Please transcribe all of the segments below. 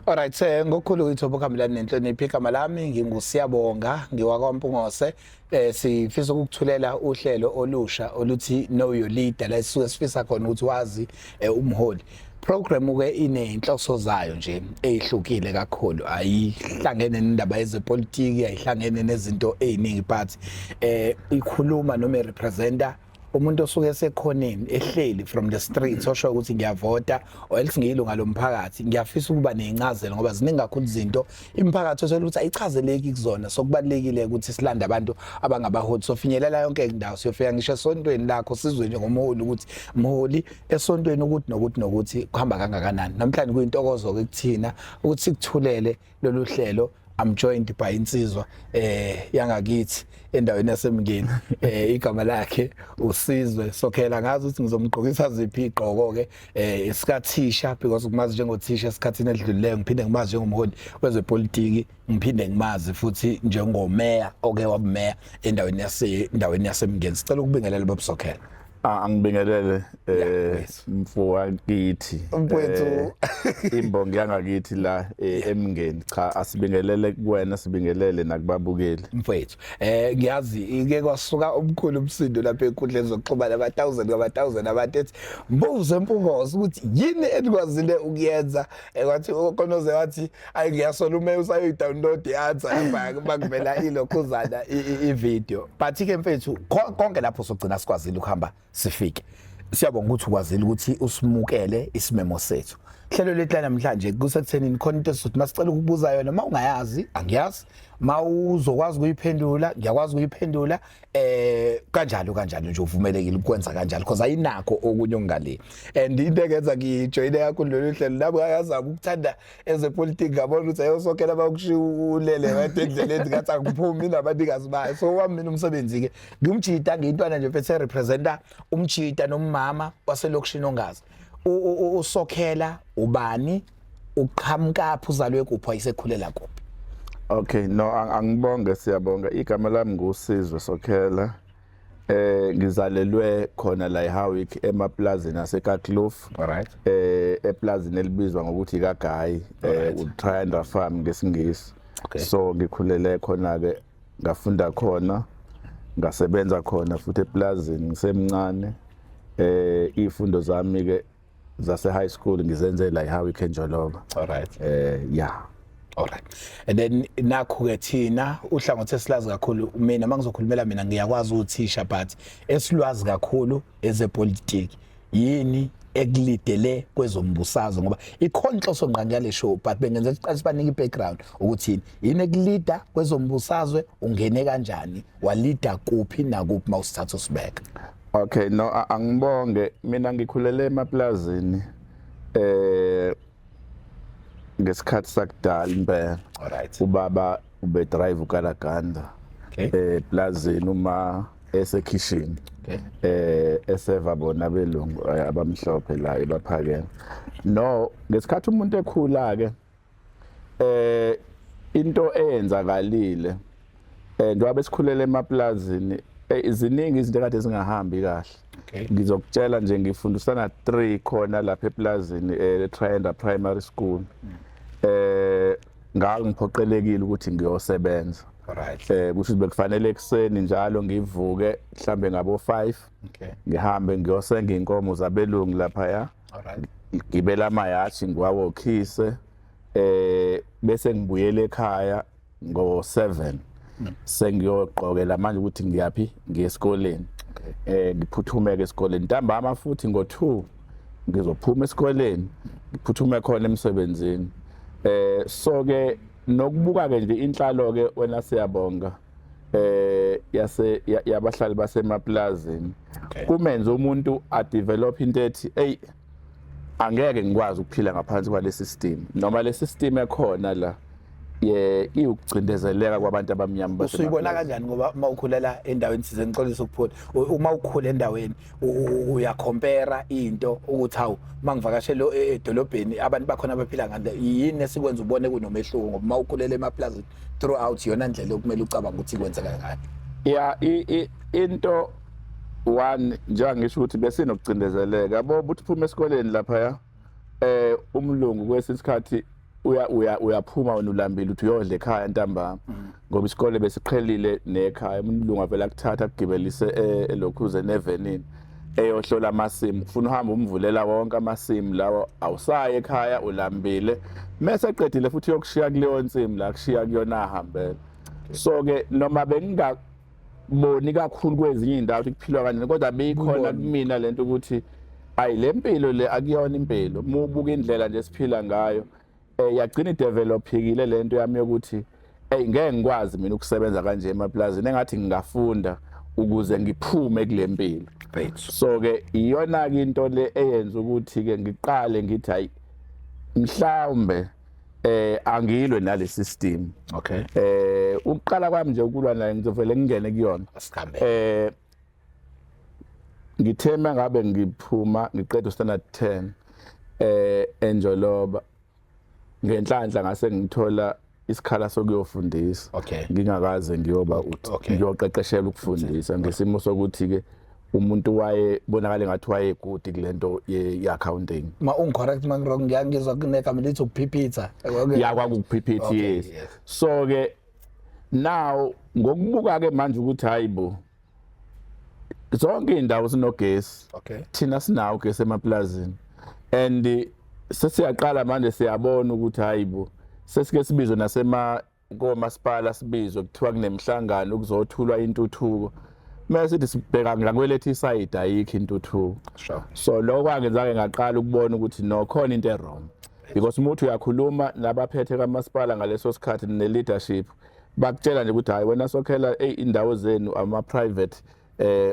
Alright, ngokukhulu ukuyithoba ukuhambelana nenhlonipho, igama lami nginguSiyabonga, ngiwakwaMpungose. Sifisa ukukuthulela uhlelo olusha oluthi Know Your Leader, la sisuke sifisa khona ukuthi wazi umholi. Program ke ineyinhloso zayo nje ezihlukile kakhulu, ayihlangene nendaba yezepolitiki, ayihlangene nezinto eziningi, but ikhuluma noma representa umuntu osuke esekhoneni, ehleli from the streets, osho ukuthi ngiyavota or else ngiyilunga lomphakathi, ngiyafisa ukuba nencazelo, ngoba ziningi kakhulu izinto imiphakathi othola ukuthi ayichazeleki kuzona. So kubalulekile ukuthi silande abantu abangabaholi, sofinyelela yonke indawo, siyofika ngisho esontweni lakho, sizwe nje ngomholi ukuthi mholi esontweni ukuthi nokuthi nokuthi kuhamba kangakanani. Namhlanje kuyintokozo ke kuthina ukuthi sikuthulele lolu hlelo. I'm joined by insizwa yangakithi endaweni yaseMngeni, igama lakhe uSizwe Sokhela. Ngazi ukuthi ngizomgqokisa ziphi igqoko ke esikathisha, because kumazi njengothisha esikhathini edlulileyo, ngiphinde ngimazi njengomholi wezepolitiki, ngiphinde ngimazi futhi njengomeya oke wabumeya endaweni yaseMngeni. Sicela ukubingelela, baba Sokhela. Ah, angibingelele mfo wakithi. Mfowethu. Imbongi yangakithi la eMngeni. Cha, asibingelele kuwena, sibingelele nakubabukeli. Mfowethu, ngiyazi ike kwasuka omkhulu umsindo lapha enkundleni zokuxhumana, ama-thousand ngama-thousand abantu ethi mbuze Mpungose ukuthi yini enikwazile ukuyenza. Kwathi konoze wathi ayi, ngiyasola ume usayoyi-download i-answer lapha makuvela ilokhuzana i-video. But ke mfethu, konke lapho sogcina sikwazile ukuhamba sifike. Siyabonga ukuthi ukwazile ukuthi usimukele isimemo sethu. Hlelo lethu la namhlanje kusekuthenini khona into esizothi masicela ukubuza yona, uma ungayazi angiyazi, ma uzokwazi ukuyiphendula ngiyakwazi ukuyiphendula, kanjalo kanjalo nje, uvumelekile ukwenza kanjalo because ayinakho okunye okungale. And into engenza ngijoyine kakhulu lolu hlelo, nami ngayazama ukuthanda ezepolitiki, ngabona ukuthi ayosokhela bakushiya ulele wedwa endleleni, ngathi angiphumi nabanikazi bayo. So wami mina umsebenzi-ke ngimjida, ngiyintwana nje mfethu erepresenta umjida nomama waselokishini ongazi. USokhela ubani, uqhamukaphi, uzalwe kuphi, wayesekhulela kuphi? Okay, no, angibonge, siyabonga. Igama lami nguSizwe Sokhela. Ngizalelwe khona la eHowick, emaplazini aseKakloof. Eplazini elibizwa ngokuthi kaGayi, uTriandra Farm ngesingisi. So ngikhulele khona ke, ngafunda khona, ngasebenza khona futhi eplazini ngisemncane. Izifundo zami ke zase high school ngizenze la eHowick, eNjoloba. Yeah. Alright. And then nakho ke thina uhlangothi esilazi kakhulu, mina mangizokhulumela mina ngiyakwazi uthisha, but esilwazi kakhulu ezepolitiki. Yini ekulidele kwezombusazwe? Ngoba ikhona inhloso ngqangi yale show, but bengenza siqale sibanike i-background ukuthi yini yini ekulida kwezombusazwe, ungene kanjani, walida kuphi nakuphi mawusithatha usibeka. Okay, no, angibonge. Mina ngikhulele emaplazini ngesikhathi sakudala impela. Ubaba ube drive ukalaganda eplazini, uma esekhishini eseva bona belungu abamhlophe la ebaphakela. No, ngesikhathi umuntu ekhula ke, into eyenzakalile njengoba besikhulele emaplazini, ziningi izinto ekade zingahambi kahle. Ngizokutshela nje, ngifundisana 3 khona lapha eplazini, eTriandra Primary School. Ngangiphoqelekile ukuthi ngiyosebenza. Kusho ukuthi bekufanele ekuseni njalo ngivuke mhlambe ngabo 5, ngihambe ngiyosenga inkomo zabelungu lapha, ngigibela amayashi ngiwawokhise, bese ngibuyele ekhaya ngo7, sengiyogqokela manje ukuthi ngiyaphi, ngiye esikoleni. Ngiphuthumeke esikoleni. Ntambama futhi ngo2 ngizophuma esikoleni, ngiphuthume khona emsebenzini. So ke nokubuka ke nje inhlalo ke wena, siyabonga, yase yabahlali basemaplazini, kumenza umuntu a develop into ethi hey, angeke ngikwazi ukuphila ngaphansi kwale system, noma le system ekhona la ye iwukucindezeleka kwabantu abamnyama. Usuyibona kanjani? Ngoba uma ukhulela endaweni thize, ngixolisa ukuphula, uma ukhula endaweni uyacompare into ukuthi hawu, mangivakashele edolobheni abantu bakhona abaphila ngale, yini esikwenza ubone kunomehluko? Ngoba uma ukhulela emaplazini throughout, iyona ndlela okumele ucabange ukuthi kwenzeka ngayo. Ya, into one, njengoba ngisho ukuthi besinokucindezeleka yabo, buthi phuma esikoleni lapha, umlungu kwesinye isikhathi Uya uya uyaphuma wena ulambile, uthi uyodla ekhaya ntambama, ngoba isikole besiqhelile nekhaya. Umlungu avela kuthatha akugibelise elokhuze nevenini eyohlola amasimu, kufuna uhambe umvulela wonke amasimu lawo, awusayi ekhaya ulambile. Mese eqedile futhi uyokushiya kuleyo nsimu la kushiya kuyona ahambele. So ke noma bengingaboni kakhulu kwezinye iy'ndawo ukuthi kuphilwa kanjani, kodwa beyikhona kumina lento ukuthi ayi, le mpilo le akuyona impilo. Uma ubuka indlela nje esiphila ngayo, yagcina idevelophikile lento yami yokuthi ey, ngeke ngikwazi mina ukusebenza kanje emaplazini, engathi ngingafunda ukuze ngiphume kule mpilo. So ke iyona ke into le eyenza ukuthi ke ngiqale ngithi hayi, mhlawumbe angilwe nale system. Ukuqala kwami nje ukulwa naye, ngizovele ngingene kuyona. Asihambe. Ngithe mangabe ngiphuma ngiqeda standard 10 eNjoloba, ngenhlanhla ngase ngithola isikhala sokuyofundisa ngingakaze ngiyoba ngiyoqeqeshela ukufundisa, ngesimo sokuthi ke umuntu waye bonakala ngathi waye good kulento ye accounting. Ma ungicorrect ma ngi-wrong, ngiyangizwa kunegama lithi ukuphiphitha. Ya, kwakuphiphithi. Yes. So ke now ngokubuka ke manje ukuthi hayibo, zonke indawo sinogesi, thina sinawo ugesi emaplazini, and sesiyaqala manje siyabona ukuthi hayibo, sesike sibizwe nasema komasipala, sibizwe kuthiwa kunemhlangano kuzothulwa intuthuko, mase sithi sibheka ngakwelethu isayidi ayikho intuthuko. So lokho kwangenza-ke ngaqala ukubona ukuthi no, khona into e-wrong, because uma uthi uyakhuluma nabaphethe kamasipala ngaleso sikhathi ne-leadership, bakutshela nje ukuthi hayi wena sokhela, eyi, indawo zenu ama-private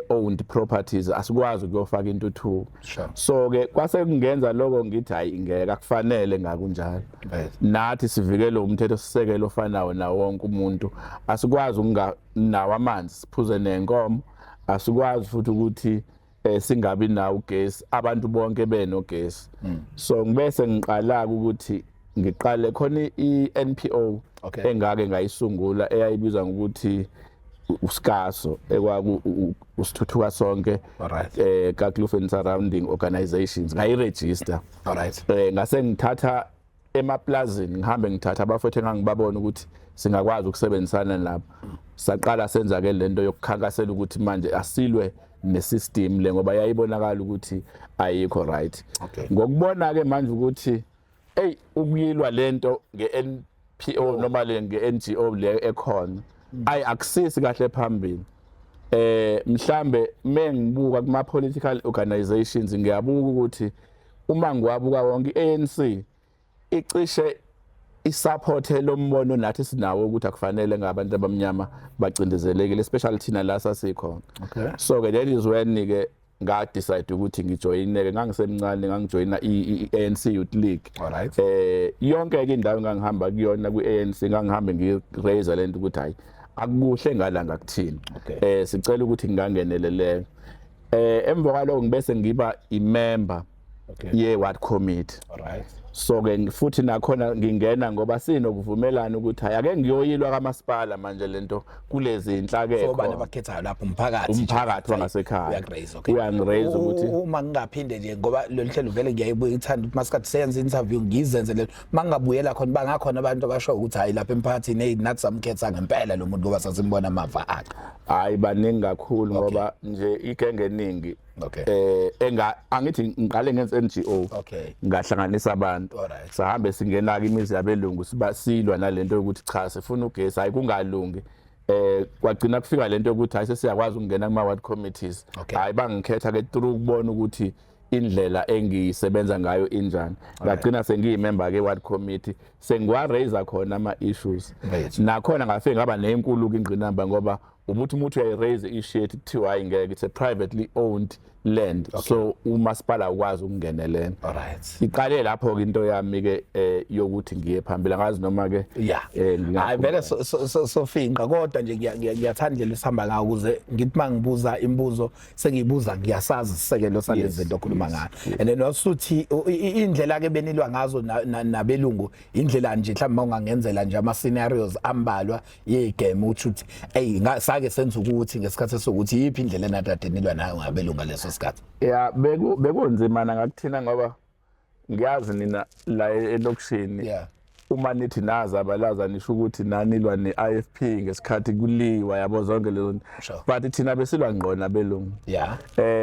owned properties, asikwazi ukuyofaka intuthuko. So ke kwase kungenza lokho ngithi hayi, ngeke, akufanele ngakunjalo. Nathi sivikele umthetho sisekelo ofanayo nawo wonke umuntu. Asikwazi ukunganawo amanzi siphuze nenkomo, asikwazi futhi ukuthi singabi nawo ugesi, abantu bonke benogesi. So ngibese ngiqala ukuthi ngiqale khona i-NPO engake ngayisungula eyayibizwa ngokuthi uSikaso, ekwaku usithuthuka sonke Karkloof and surrounding organizations, ngayiregister. Ngase ngithatha emaplazini, ngihambe ngithatha abafowethu engangibabona ukuthi singakwazi ukusebenzisana nabo. Saqala senza ke lento yokukhankasela ukuthi manje asilwe nesystem le, ngoba yayibonakala ukuthi ayikho right. Ngokubona ke manje ukuthi hey, ukuyilwa lento nge-NPO noma le nge-NGO le ekhona, ayi, akusisi kahle phambili. Mhlambe mengibuka kuma political organizations, ngiyabuka ukuthi uma ngiwabuka wonke, iANC icishe isupport lo mbono nathi sinawo ukuthi akufanele ngabantu abamnyama bacindezelekile, especially thina la sasikhona. So ke that is when ke nga decide ukuthi ngijoyine ke. Ngangisemncane, ngangijoyina i-ANC Youth League. Yonke ke indawo engangihamba kuyona kwi-ANC, ngangihambe ngi-raise lento ukuthi hayi, akukuhle ngala ngakuthini, sicela ukuthi ngingangeneleleka. Emva kwaloko ngibese ngiba i-member ye ward committee. So ke futhi nakhona ngingena ngoba sinokuvumelana ukuthi hayi, ake ngiyoyilwa kamasipala manje lento kulezi inhlaka. So bani abakhethayo lapho, umphakathi? Umphakathi wangasekhaya. Uyakuraise, okay. Uyangiraise ukuthi Uma ngingaphinde nje, ngoba lolu hlelo vele ngiyayibuya, ithanda ukuthi masikhathi senze interview ngizenze lelo, mangingabuyela khona, bangakhona abantu abasho ukuthi hayi, lapha emphakathini, hey, nathi samkhetha ngempela lo muntu ngoba sasimbona amava akhe? Hayi, baningi kakhulu, ngoba nje igenge eningi enga angithi ngiqale ngenze NGO, ngahlanganisa abantu, sahambe singena ke imizi yabelungu, siba silwa nalento yokuthi cha, sifuna ugesi, hayi, kungalungi. Kwagcina kufika lento yokuthi hayi, sesiyakwazi ukungena kuma ward committees. Hayi, bangikhetha ke through ukubona ukuthi indlela engisebenza ngayo injani. Ngagcina sengiyimember ke ward committee, sengiwa raise khona ama issues. Nakhona ngafike ngaba nenkulu ingqinamba, ngoba ubuthi umuntu uyayiraise issue ethi kuthiwa hayi, ngeke, it's a privately owned land, so umasipala ukwazi ukungenelela. Iqale lapho ke into yami ke yokuthi ngiye phambili, angazi noma ke Hayi vele, sofinqa, kodwa nje ngiyathanda indlela esihamba ngayo, ukuze ngithi mangibuza imibuzo sengiyibuza ngiyasazi isisekelo salezi zinto okhuluma ngayo. And then wasuthi indlela ke benilwa ngazo nabelungu, indlela nje mhlawumbe ungangenzela nje ama scenarios ambalwa yegame, uthi hey, sake senza ukuthi ngesikhathi esokuthi, yiphi indlela enadade nilwa nayo ngabelungu ngaleso sikhathi? Ya, bekunzima ngakuthina, ngoba ngiyazi nina la elokishini Uma nithi nazabalaza nisho ukuthi nanilwa ne-IFP ngesikhathi kuliwa, yabo, zonke lezo. But thina besilwa ngqo nabelungu.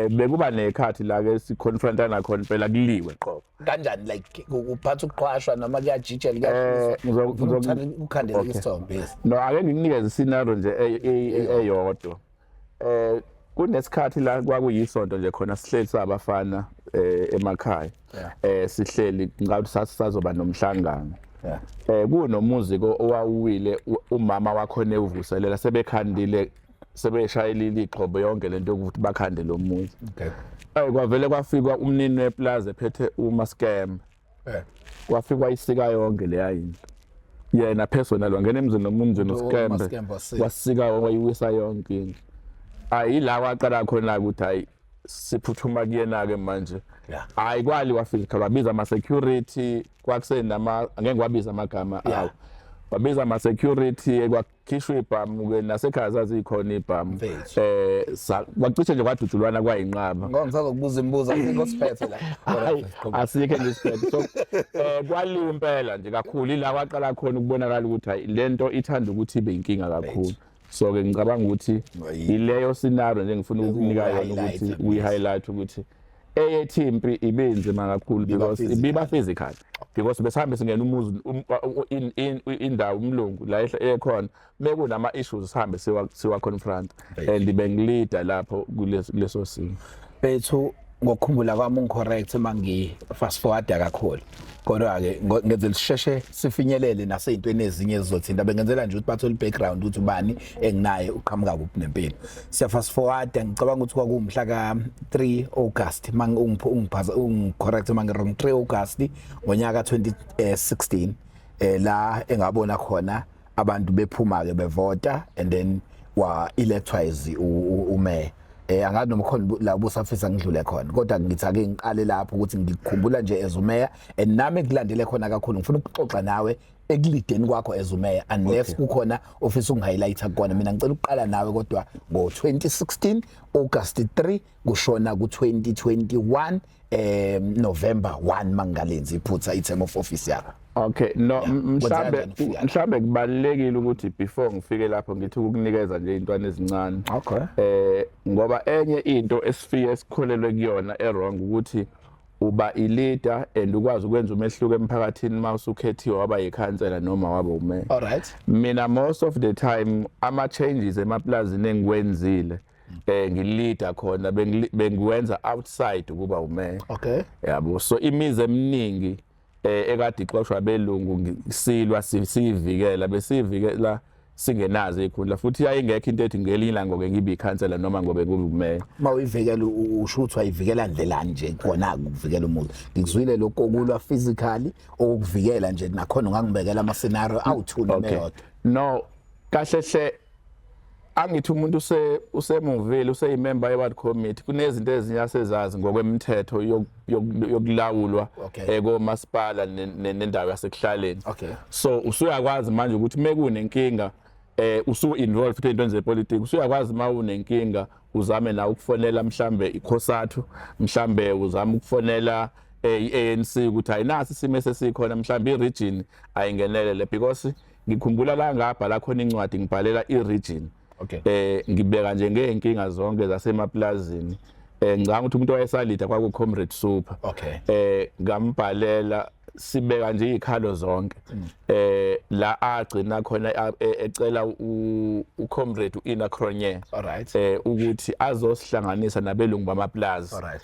Bekuba nekhathi la ke siconfrontana khona impela, kuliwe qobo. Kanjani? Like uphatha ukuqhwashwa noma kuyajijela? Kuyashiswa? Ukhandela isithombe, yes. No, ake ngikunikeze iscenario nje eyodwa. Kunesikhathi la kwakuyisonto nje khona, sihleli sabafana emakhaya. Sihleli ngathi sazoba nomhlangano. Kunomuzi ko owawuwile, umama wakhona ewuvuselela, sebekhandile, sebeshayelile igxobo, yonke lento yokuthi bakhande lo muzi. Kwavele kwafika umnini weplaza ephethe umascam. Kwafikwa isika yonke leya yindlu. Yena personal wangena emzini nomuntu noskembe. Umaskembe wasika. Wasika, wayiwisa yonke indlu. Ayi, la waqala khona ukuthi hayi, siphuthuma kuyena ke manje. Hayi, kwaliwa physical, wabiza ama security, kwakusenama, angeke ngiwabiza amagama awo. Wabiza ama security, kwakhishwa ibhamu ke, nasekhaya zazikhona ibhamu. Mfethu. Kwacishe nje kwadutshulwana kwayinqaba. Ngoba ngisazokubuza imibuzo, asikho siphethe la. Hayi, asikho ngisiphethe. So kwaliwa impela nje kakhulu, ila kwaqala khona ukubonakala ukuthi hayi, lento ithanda ukuthi ibe inkinga kakhulu. So ke ngicabanga ukuthi ileyo scenario nje ngifuna ukukunika yona ukuthi Uyi-highlight, uyi-highlight ukuthi eyethi impi ibinzima kakhulu Ibiba because physical. ibiba physical, because besihambe singena umuzi, indawo umlungu la ekhona, mekunama issues sihambe siwa confront and bengilida lapho kuleso simo. Bethu, ngokukhumbula kwami, ungicorrect uma ngi fast forward kakhulu, kodwa ke ngenzela sisheshe sifinyelele naseyintweni ezinye ezizothinta, bengenzela nje ukuthi bathole background ukuthi ubani enginaye, uqhamuka kuphi nempilo. Siya fast forward, ngicabanga ukuthi kwakuwumhla ka 3 August, mangiphaza, ungicorrect uma ngi wrong, 3 August ngonyaka 2016, la engabona khona abantu bephuma ke bevota and then wa electwa as umayor. Angazi noma khona la ubusafisa ngidlule khona, kodwa ngithi ake ngiqale lapho ukuthi ngikukhumbula nje as umayor and nami ngikulandele khona kakhulu. Ngifuna ukuxoxa nawe ekulideni kwakho as umayor, unless kukhona ofisa ukungihighlighta kukona. Mina ngicela ukuqala nawe kodwa ngo-2016 August 3 kushona ku-2021 November 1, mangingalenzi iphutha, i-term of office yakho. Okay, no. Kwenzeka Mhlambe kanjani ufika la? Mhlambe kubalekile ukuthi before ngifike lapho ngithi ukukunikeza nje intwana ezincane. Ngoba enye into esifike sikholelwe kuyona e-wrong ukuthi uba i-leader and ukwazi ukwenza umehluko emphakathini uma usukhethiwe waba yikhansela noma waba umeya. All right. Mina most of the time ama changes emaplazini engiwenzile ngilida khona bengiwenza outside ukuba umeya. Yabo, so imizi eminingi ekade ixoshwa abelungu silwa siyivikela, besiyivikela singenazo izikhundla, futhi yayingekho into ethi ngelinye ilanga ngoke ngibe ikhansela noma ngobe kube umeya. Uma uyivikela, usho ukuthi wayivikela ndlelani nje kona ukuvikela umuzi? Ngikuzwile lokho kokulwa physically, okukuvikela nje nakhona ungangibekela ama scenario awu2 noma eyodwa. No, kahle hle angithi umuntu usemuvile, useyimember ye-ward committee, kunezinto ezinye asezazi ngokwemithetho yokulawulwa komasipala nendawo yasekuhlaleni. So usuyakwazi manje ukuthi mekunenkinga, usu involved ey'ntweni zepolitiki, usuyakwazi uma unenkinga uzame nawe ukufonela mhlambe iCosatu, mhlambe uzame ukufonela i-ANC ukuthi ayinasi isimo esesikhona, mhlambe i-region ayingenelele, because ngikhumbula la ngabhala khona incwadi, ngibhalela i-region. Ngibeka nje ngeenkinga zonke zasemaplazini. Ngicabanga ukuthi umuntu owayesalida kwaku Comrade Super. Ngambhalela sibeka nje izikhalo zonke. La agcina khona ecela uComrade uIna Cronje All right. Ukuthi azosihlanganisa nabelungu bamaplazi. All right.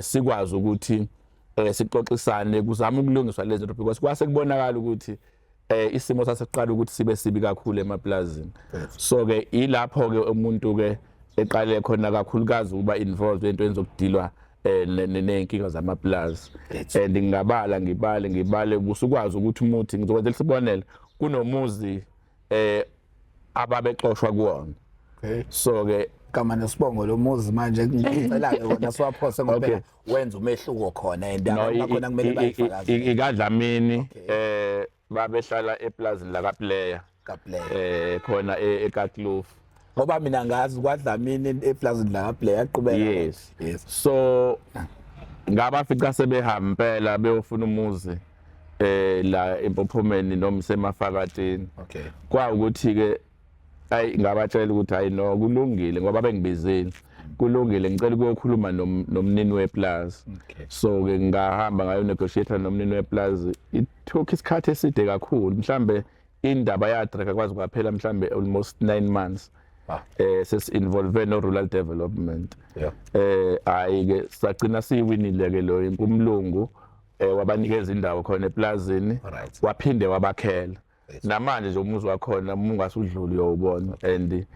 Sikwazi ukuthi sixoxisane, kuzama ukulungiswa lezi zinto, because kwase kubonakala ukuthi isimo sasiqala ukuthi sibe sibi kakhulu emaplazini. So ke ilapho ke umuntu ke eqale khona kakhulukazi ukuba involved entweni zokudilwa nezinkinga zamaplazi. And ngingabala, ngibale, ngibale, usukwazi ukuthi umuthi, ngizokwenzela isibonelo, kunomuzi ababexoshwa kuwona. So ke Gama nesibongo lomuzi manje ngicela ke wona siwaphose ngoba phela wenza umehluko khona and No, abantu bakhona kumele bayifakaze. Ikadlamini, babehlala eplazini la kaPlayer. KaPlayer. Khona eKakloof. Ngoba mina ngazi kwaDlamini eplazini la kaPlayer, aqhubeka. Yes. Yes. So ngabafica sebehamba impela beyofuna umuzi. La eMpophomeni noma iseMafakatini. Okay. Kwawukuthi ke, ayi, ngabatshela ukuthi hayi, no, kulungile, ngoba bengibizile, kulungile, ngicela ukuyokhuluma nomnini weplaza. So ke ngahamba ngayo negotiate nomnini weplaza. It took isikhathi eside kakhulu, mhlambe indaba yadraga kwaze kwaphela mhlambe almost 9 months. Sesi involve no rural development. Hayi ke, sagcina siwinile ke lo umlungu, wabanikeza indawo khona eplazini. Waphinde wabakhela. Namanje nje umuzi wakhona, uma ungasudluli uyowubona, and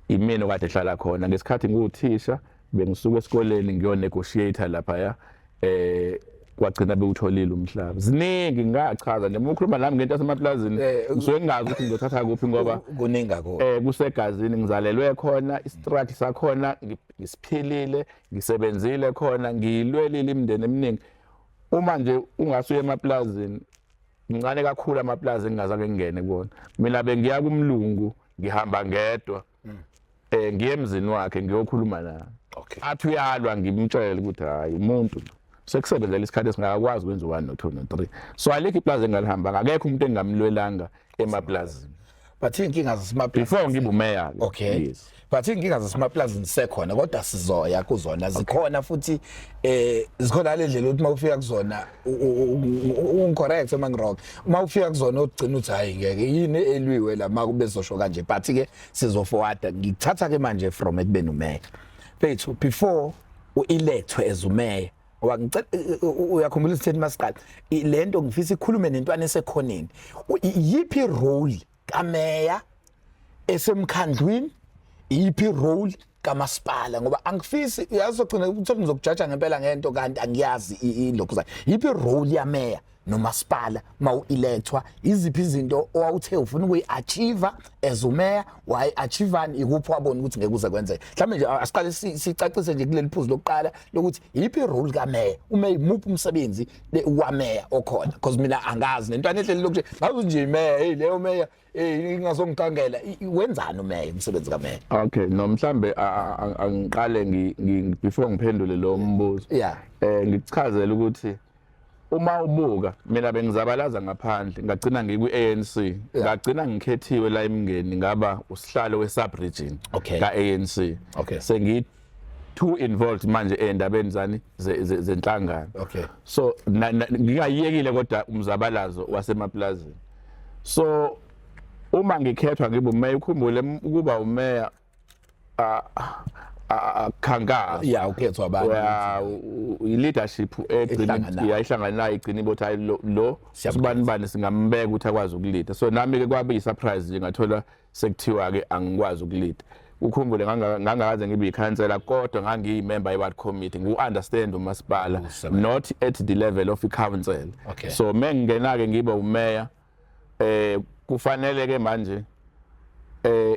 imina okade ehlala khona ngesikhathi ngiwuthisha, bengisuka esikoleni ngiyo-negotiate laphaya. Kwagcina bewutholile umhlaba. Ziningi, ngingachaza nje uma ukhuluma nami ngento yasemaplazini. Ngisuke ngingazi ukuthi ngizothatha kuphi ngoba Kuningi kakhulu. Kusegazini, ngizalelwe khona, istrati sakhona ngisiphilile, ngisebenzile khona, ngiyilwelile imindeni eminingi. Uma nje ungasuye emaplazini, mncane kakhulu amaplazi engingazange ngingene kuwona. Mina bengiya kumlungu, ngihamba ngedwa, ngiye emzini wakhe, ngiyokhuluma naye. Athi uyalwa, ngimtshele ukuthi hayi, umuntu sekusebenzela isikhathi esingakwazi ukwenza u-1 no-2 no-3. So alikho iplazi engalihambanga, akekho umuntu engingamlwelanga emaplazini But inkinga zasemaplazini before ngibe umeya ke. Okay. Yes. But inkinga zasemaplazini sekhona, kodwa sizoya kuzona, zikhona futhi, zikhona le ndlela ukuthi mawufika kuzona, ungicorrect uma ngiwrong, uma ufika kuzona ugcina uthi hayi, ngeke, yini elwiwe la makubezosho kanje? But ke sizoforwarda. Ngithatha ke manje from ekubeni umeya fethu, before u-electwe as umeya, ngoba ngicela, uyakhumbula isithethe masiqala lento, ngifisa ikhulume nentwana esekhoneni. Yiphi role kameya esemkhandlwini, iyiphi role kamasipala? Ngoba angifisi uyazogcina ukuthi ngizokujaja ngempela ngento kanti angiyazi ilokhu zayo. Yiphi role yameya nomasipala mawu-electwa? Iziphi izinto owawuthe ufuna ukuyi-achieve as umeya, wayi-achievani? Ikuphi wabona ukuthi ngeke kuze kwenzeke? Mhlawumbe nje asiqale sicacise nje kuleli phuzu lokuqala lokuthi yiphi irole kameya, umeya imuphi umsebenzi wameya okhona, because mina angazi nentwana ehleli lokhu nje, ngazi nje imeya, hey, leyo meya, ingazongikangela. Wenzani umeya, umsebenzi kameya? Okay, no, mhlambe angiqale before ngiphendule lo mbuzo, ngikuchazele ukuthi uma ubuka mina bengizabalaza ngaphandle, ngagcina ngikwi-ANC, ngagcina ngikhethiwe la eMngeni, ngaba usihlalo we-sub region ka-ANC. Sengi too involved manje endabeni zani zenhlangano. So ngingayiyekile kodwa umzabalazo wasemaplazini. So uma ngikhethwa ngibe umeya, ukhumbule ukuba umeya akukhankaswa. Ya, ukhethwa abantu. Ya, i-leadership egcina Ehlanganayo. Iyayihlangana nayo, igcina ibothi hayi, lo sibani bani singambeka ukuthi akwazi ukulida. So nami ke kwabe yi-surprise nje, ngathola sekuthiwa ke angikwazi ukulida. Ukhumbule ngangakaze ngibe ikhansela, kodwa ngangiyimember ye-ward committee, ngiwu-understand umasipala, Usebenza. not at the level of i-council. So mengingena-ke ngibe umeya, kufanele ke manje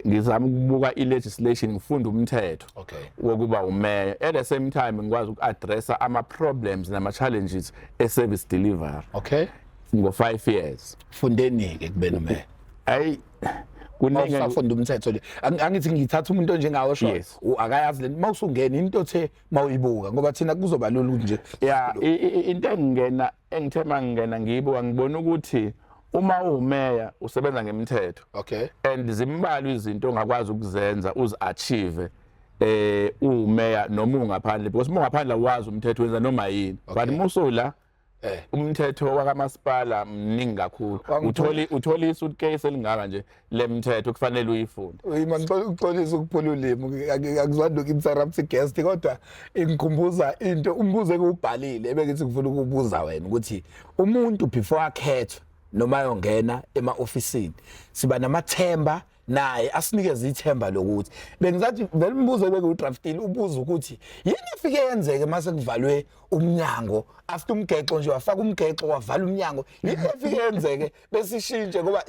ngizama ukubuka i-legislation, ngifunda umthetho wokuba umeya, at the same time ngikwazi uku-addressa ama-problems nama-challenges e-service delivery ngo-5 years. Fundeni-ke kubeni umeya? Ayi, kuningi. Mawusafunda umthetho nje, angithi ngithatha umuntu onjengawe osho akayazi lento, mawusungena into othe mawuyibuka, ngoba thina kuzoba lula ukuthi nje Ya, into engingena, engithe mangingena ngiyibuka, ngibona ukuthi uma uwumeya usebenza ngemithetho and zimbalwa izinto ongakwazi ukuzenza uzi-achieve uwumeya noma ungaphandle, because uma ungaphandle awazi umthetho, wenza noma yini, but musula umthetho wakamasipala mningi kakhulu. Uthola isuitcase elingaka nje lemthetho kufanele uyifunde. Uyima, ngicela ukuxolisa ukuphula ulimi, akuzwani noku-interrupt guest, kodwa ingikhumbuza into, umbuzo ekuwubhalile ebengithi ngifuna ukubuza wena, ukuthi umuntu before akhethwe noma ayongena ema-ofisini, siba namathemba naye, asinikeze ithemba lokuthi bengizathi vele umbuzo ebekuwudraftile ubuza ukuthi yini efike yenzeke mase kuvalwe umnyango after umgexo nje, wafaka umgexo, wavala umnyango, yini efike yenzeke besishintshe? Ngoba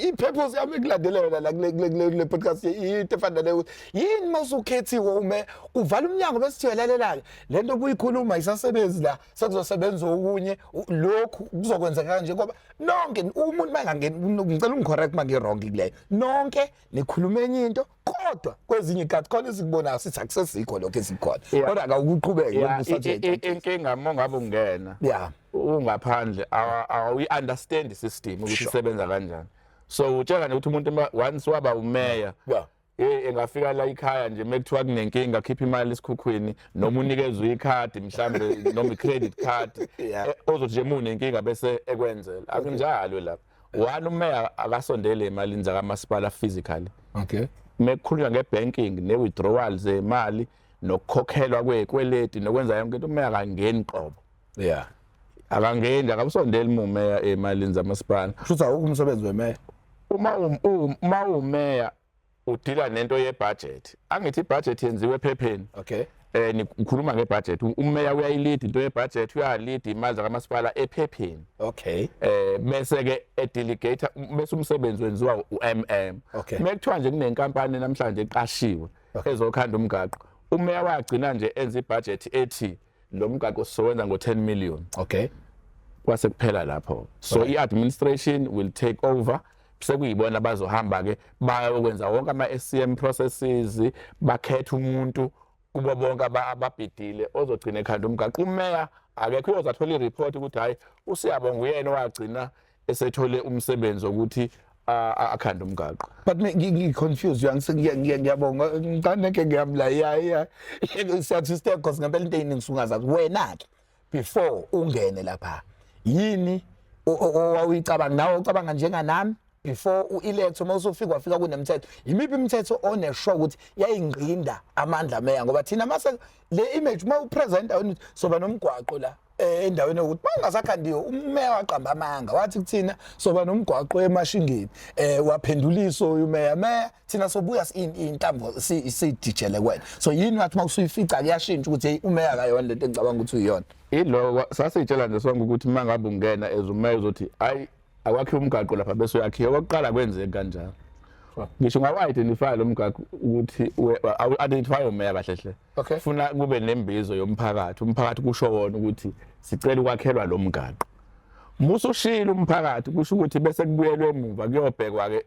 i-purpose yami ekulandelela la kule podcast into efana naleyo, ukuthi yini mawusukhethiwe ume uvala umnyango bese sithi lalela-ke, le nto obuyikhuluma ayisasebenzi la, sekuzosebenza okunye, lokhu kuzokwenzeka kanje, ngoba nonke umuntu mangangeni, ngicela ungicorrect uma ngi-wrong kuleyo, nonke nikhuluma enye into, kodwa kwezinye iy'khathi khona esikubonayo sithi akusesikho lokho esikhona. Kodwa akawukuqhubeke. Inkinga uma ngabe ungena Ungaphandle awu-understand i-system ukuthi isebenza kanjani. So utshela nje ukuthi umuntu once waba umeya, hey, engafika la ikhaya nje, mekuthiwa kunenkinga, khipha imali esikhukhwini noma unikezwe ikhadi mhlambe noma i-credit card, ozothi nje munenkinga bese ekwenzela. Akunjalo lapha. One, umeya akasondele emalini zakamasipala physically. Mekukhulunywa nge-banking ne-withdrawal zemali nokukhokhelwa kwekweleti nokwenza yonke into, umeya akangeni qobo. Akangeni, akawusondeli umeya emalini zamasipala. Kusho awukho umsebenzi wemeya. Uma umeya udila nento ye-budget. Angithi i-budget yenziwe ephepheni? Okay. Nikhuluma nge-budget, umeya uyayilida into ye-budget, uyalida imali zakamasipala ephepheni. Bese ke edelegate, bese umsebenzi wenziwa uMM. Mekuthiwa nje kunenkampani namhlanje eqashiwe ezokhanda umgaqo, umeya wagcina nje enza ibudget ethi lo mgaqo sizowenza ngo-10 million. Kwase kuphela lapho. So i-administration will take over, sekuyibona abazohamba ke bayokwenza wonke ama-SCM processes, bakhetha umuntu kubo bonke ababhidile ozogcina ekhanda umgaqo. Umeya akekho, uyozathola i-report ukuthi hayi, uSiyabonga uyena owagcina esethole umsebenzi wokuthi akhande umgaqo. But ngi-confused, ngiyabonga, ngicane ngiyamla ya siyathi step, because ngempela into eyiningi sungazazi wena ke before ungene lapha. Yini owawuyicabanga nawe, ucabanga njenganami before u-elect? Uma usufika, wafika kunemithetho, yimiphi imithetho onesure ukuthi yayingqinda amandla meya? Ngoba thina mase le image uma upresenta wena uthi soba nomgwaqo la, endaweni yokuthi bangasakhandiwe, umeya waqamba amanga wathi kuthina soba nomgwaqo emashingeni, waphenduliso umeya, meya thina sobuya intambo sidijele kuwena. So yini wathi mawusuyifica kuyashintsha ukuthi hey, umeya akayona lento engicabanga ukuthi uyiyona? Iloko sasiyitshela nje sonke ukuthi uma ngabe ungena as umeya uzothi hayi, akwakhiwe umgaqo lapha, bese uyakhiwa. Okokuqala kwenzeki kanjalo. Ngisho ungawa-identify lo mgaqo ukuthi awu-identify umeya kahle hle, funa kube nembizo yomphakathi, umphakathi kusho wona ukuthi sicela ukwakhelwa lo mgaqo. Musushilo umphakathi, kusho ukuthi bese kubuyelwe emuva kuyobhekwa-ke,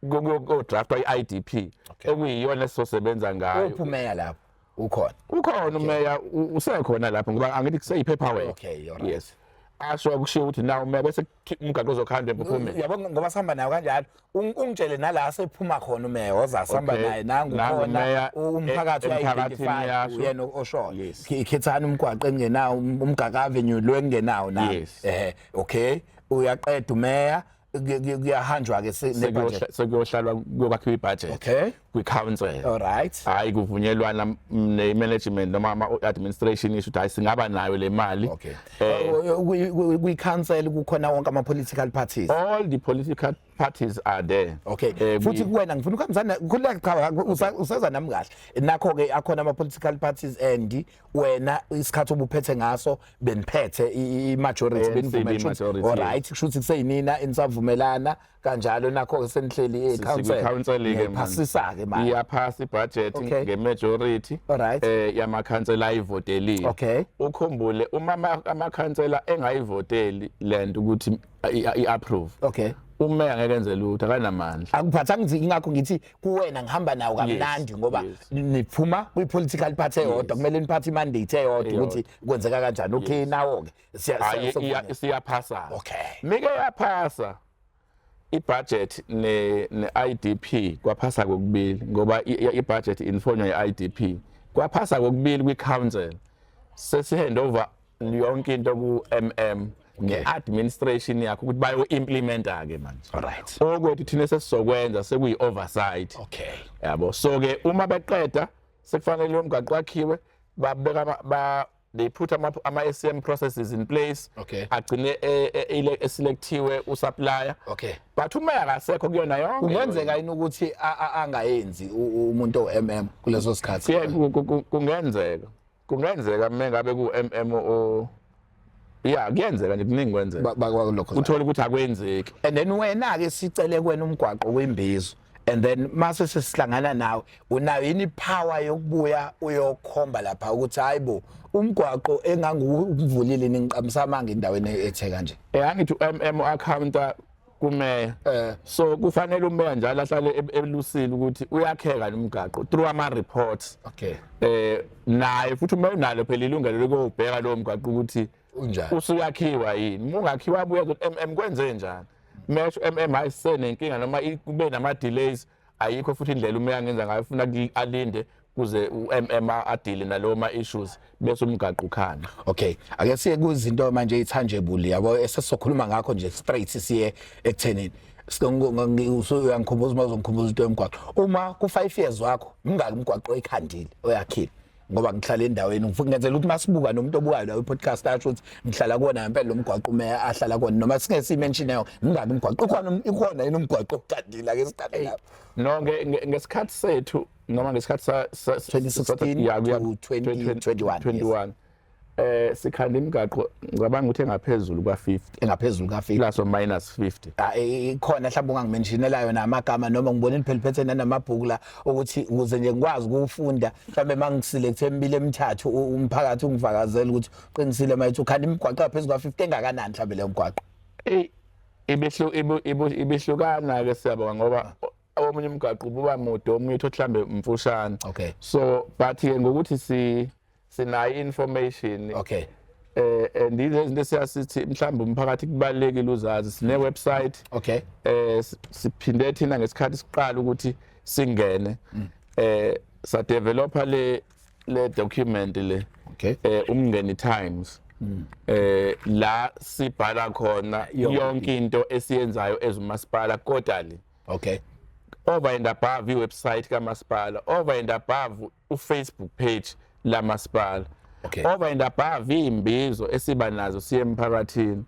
kuyodraftwa i-IDP okuyiyona esizosebenza ngayo. Uphi umeya lapho, ukhona? Ukhona umeya, usekhona lapho, ngoba angithi kuseyi-paperwork. Okay, alright. Yes, asho kushiwo ukuthi naw umeya bese umgaqo uzokhandwa empuphumeni. Yabo, ngoba sihamba nayo kanjalo. Ungitshele nala sephuma khona umeya, woza sihamba naye nangu. Nangu khona umeya, umphakathi emphakathini uyayi-identify uyasho. uyena oshoyo. Yes. Khethani umgwaqo engenawo, umgaka avenue lo engenawo na? Yes. Okay, uyaqeda umeya, kuyahanjwa ke ne-budget. Sekuyohlalwa kuyokwakhiwa ibudget kwi-council. Hayi, kuvunyelwana ne-management noma ama-administration isho ukuthi hayi, singaba nayo le mali. Kwi-council kukhona wonke ama-political parties? All the political parties are there. Futhi kuwena ngifuna ukuhambisana, khululeka, cha, useza nami kahle. Nakho ke akhona ama political parties, and wena isikhathi obuphethe ngaso beniphethe i-majority? ANC. Benivumela Majority. All right, kusho ukuthi kuseyinina enisavumelana kanjalo, nakho ke senihleli e-council. Sikwi-council ke manje. Niyayiphasisa ke manje. Iyaphasa ibudget nge-majority yamakhansela ayivotelile. Ukhumbule uma amakhansela engayivoteli lento ukuthi i-approve, umeya ngeke enze lutho, akanamandla. Akuphathanga ngithi, ingakho ngithi kuwena ngihamba nawo kamnandi, ngoba niphuma kwi-political party eyodwa, kumele niphathe i-mandate eyodwa ukuthi kwenzeka kanjani. Okay, nawo ke Hayi, siyaphasa. Mike yaphasa ibudget ne-IDP, kwaphasa kokubili ngoba ibudget infonywa ye-IDP, kwaphasa kokubili kwi-council. Sesi-hand over yonke into ku-MM ne-administration yakho ukuthi bayo-implementa ke manje. Okwethu thina sesizokwenza sekuyi-oversight. Yabo, so ke uma beqeda sekufanele lo mgaqo wakhiwe, babeka they put ama-SCM processes in place, agcine eselectiwe usupplier. But uma akasekho kuyona yonke Kungenzeka yini ukuthi angayenzi umuntu o-MM kuleso sikhathi? Kungenzeka mengabe ku-MM o, ya, kuyenzeka nje, kuningi kwenzeka. Lokho uthola ukuthi akwenzeki. And then wena ke sicele kuwena umgwaqo wembizo, and then mase sesihlangana nawe, unayo yini power yokubuya uyokhomba lapha ukuthi hayibo, umgwaqo engangiwuvulile ningiqamisa amanga endaweni ethe kanje? Angithi u-MM accounta kumeya? So kufanele umeya njalo ahlale elusile ukuthi uyakheka nomgaqo through ama reports. Naye futhi umeya unalo phela ilungelo lokubheka lowo mgaqo ukuthi Unjani? Usuyakhiwa yini? Uma ungakhiwa, abuye ukuthi MM kwenze njani. Mesho MM, hayi, sisenenkinga noma kube nama delays, ayikho futhi indlela uma yangenza ngayo, ufuna alinde kuze u-MM adile nalowo ma issues, bese umgaqo ukhanda. Okay, ake siye kuzinto manje i-tangible, yabo, esesizokhuluma ngakho nje straight, siye ekuthenini uyangikhumbuza uma uzongikhumbuza into yomgwaqo. Uma ku-5 years wakho, mingaki umgwaqo oyikhandile, oyakhile? Ngoba ngihlala endaweni, ngifuna ngenzela ukuthi masibuka nomuntu obukayo la i-podcast asho ukuthi ngihlala kuwona ngempela lo mgwaqo umeya ahlala kuwona, noma singeke siyimention yonke. Mingaki umgwaqo ukhona, ikhona yini umgwaqo okukhandile? Ake siqale lapho. No, ngesikhathi sethu noma ngesikhathi 2016 to 2021, 21, sikhanda imigaqo, ngicabanga ukuthi engaphezulu kwa-50. Engaphezulu ka-50. Plus or minus 50. Ah, ikhona mhlawumbe ungangimentionela yona amagama, noma ngibone nipheliphethe nanamabhuku la, ukuthi ukuze nje ngikwazi ukufunda, mhlawumbe mangiselecte emibili emithathu, umphakathi ungifakazele ukuthi uqinisile mayithi ukhanda imigwaqo ngaphezulu kwa-50. Engakanani mhlawumbe leyo mgwaqo? Eyi, ibihlukana ke, siyabonga, ngoba omunye umgaqo ububa mude, omunye uthi mhlambe mfushane. So but ke ngokuthi sinayo information, and ilezi zinto esiyasithi mhlawumbe umphakathi kubalekile uzazi, sine website. Siphinde thina ngesikhathi siqala ukuthi singene, sa developa le document le, Umngeni Times, la sibhala khona yonke into esiyenzayo ezumasipala quarterly. Over and above i-website kamasipala, over and above u-Facebook page lamasipala, over and above iy'mbizo esiba nazo siye emphakathini.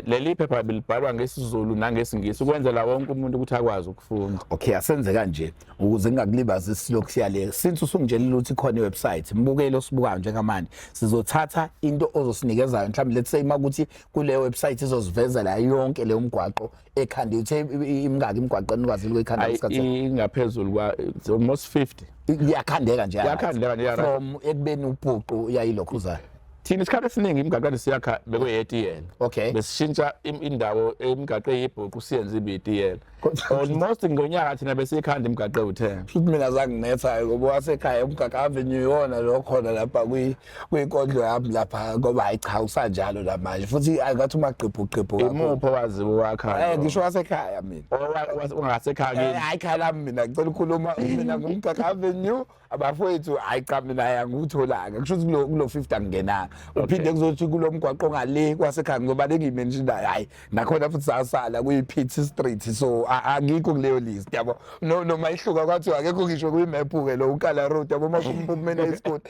Leli phepha belibhalwa ngesiZulu nangesiNgisi ukwenzela wonke umuntu ukuthi akwazi ukufunda. Okay, asenze kanje ukuze ngingakulibazi, silokhu siyale. Since usungitshelile ukuthi ikhona iwebsite, mbukeli osibukayo njengamanje, sizothatha into ozosinikezayo, mhlawumbe let's say makuthi kule website izosivezela yonke leyo mgwaqo ekhanda. Uthe imingaki imigwaqo enikwazile ukuyikhanda ngesikhathi? Ingaphezulu kwa, it's almost 50. Iyakhandeka nje? Iyakhandeka nje, From ekubeni ubhuqu yayilokhuzana. Thina isikhathi esiningi imigaqo kade siyakha bekuyetiyela. Besishintsha indawo, imigaqo eyibhuqu siyenze ibe itiyela. Almost ngonyaka thina besiyikhanda imigaqo ewu-10. Futhi mina zange nginethayo ngoba wasekhaya uMgaqo Avenue iwona lo khona lapha kwinkondlo yami lapha, ngoba hayi cha, usanjalo namanje futhi angathi umagqibhu gqibhu kakhulu. Imuphi owaziwa wakha? Ngisho wasekhaya mina. Ungasekhaya kini? Hayi, khaya lami mina, ngicela ukukhuluma mina nguMgaqo Avenue, abafowethu. Hayi cha, mina angikutholanga, kusho ukuthi kulo 50 angingenanga. Uphinde kuzothi kulo mgwaqo ngale kwasekhaya, ngoba lengiyimentionayo, hayi nakhona futhi sasala kuyi-Pity Street, so angikho kuleyo list, yabo. No, noma ihluka kwathiwa akekho ngisho kwi-map-ke lo uKala Road, yabo, uma kumphumela isikole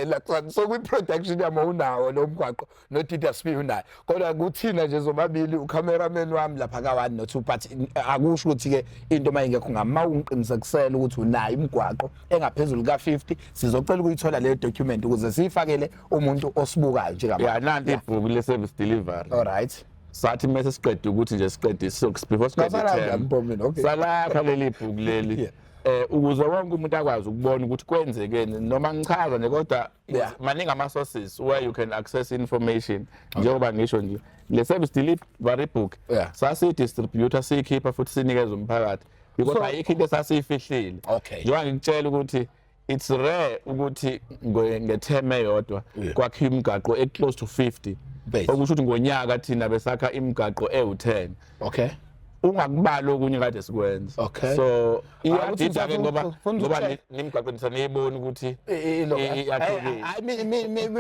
la. So kwi-production yami unawo lo mgwaqo, no-DWP unayo, kodwa kuthina nje zobabili, ucameraman wami lapha ka-one no-two, but akusho ukuthi-ke into uma ingekho ngama ungiqinisekisele ukuthi unayo imigwaqo engaphezulu ka-50, sizocela ukuyithola leyo document ukuze siyifakele umuntu osibukayo njengamanje. Ya, nanti ibhuku le-service delivery. All right. Sathi mase siqeda ukuthi nje siqede, so before siqede Ngasalapha term, Mpomeni, okay. Salakha leli bhuku leli, ukuze wonke umuntu akwazi ukubona ukuthi kwenzekeni, noma ngichaza nje, kodwa maningi ama-sources where you can access information. Njengoba ngisho nje le service delivery book, sasiyidistributor, siyikhipha futhi sinikeza umphakathi because ayikho into esasiyifihlile. Njengoba ngikutshela ukuthi it's rare ukuthi nge-term eyodwa kwakhiwa imigaqo e-close to 50, okusho ukuthi ngonyaka thina besakha imigaqo ewu-10, ungakubali okunye kade sikwenza. So iyadida-ke ngoba nemigaqo nisaniyiboni ukuthi iyakhekile. Hayi,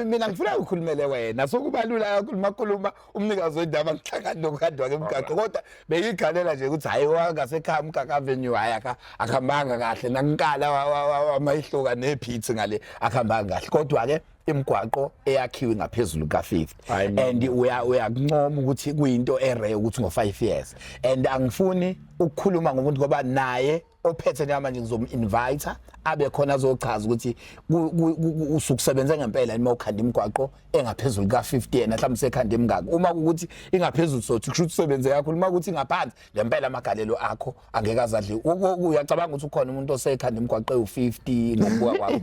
mina ngifuna ukhulumele wena, so kubalula kakhulu makhuluma umnikazi wendaba, ngihlangani nokukhandwa kemigaqo, kodwa bengigalela nje ukuthi hayi, wangasekhaya uMgaqo Avenue, hayi akuhambanga kahle, nakunkala wamayihluka nephithi ngale, akuhambanga kahle, kodwa-ke imigwaqo eyakhiwe ngaphezulu ka-50. Hayi, mina. And uyakuncoma ukuthi kuyinto e-rare ukuthi ngo-5 years, and angifuni ukukhuluma ngomuntu ngoba naye ophethe njengamanje ngizom-invite abe khona azochaza ukuthi usukusebenze ngempela noma ukhanda imigwaqo engaphezulu ka-50, yena mhlawumbe sekhanda emingaki. Uma kuwukuthi ingaphezulu, sothi kusho ukuthi usebenze kakhulu; uma kuthi ingaphansi, ngempela amagalelo akho angeke azadle. Uyacabanga ukuthi ukhona umuntu osekhanda imigwaqo ewu-50 ngokubuka kwakho?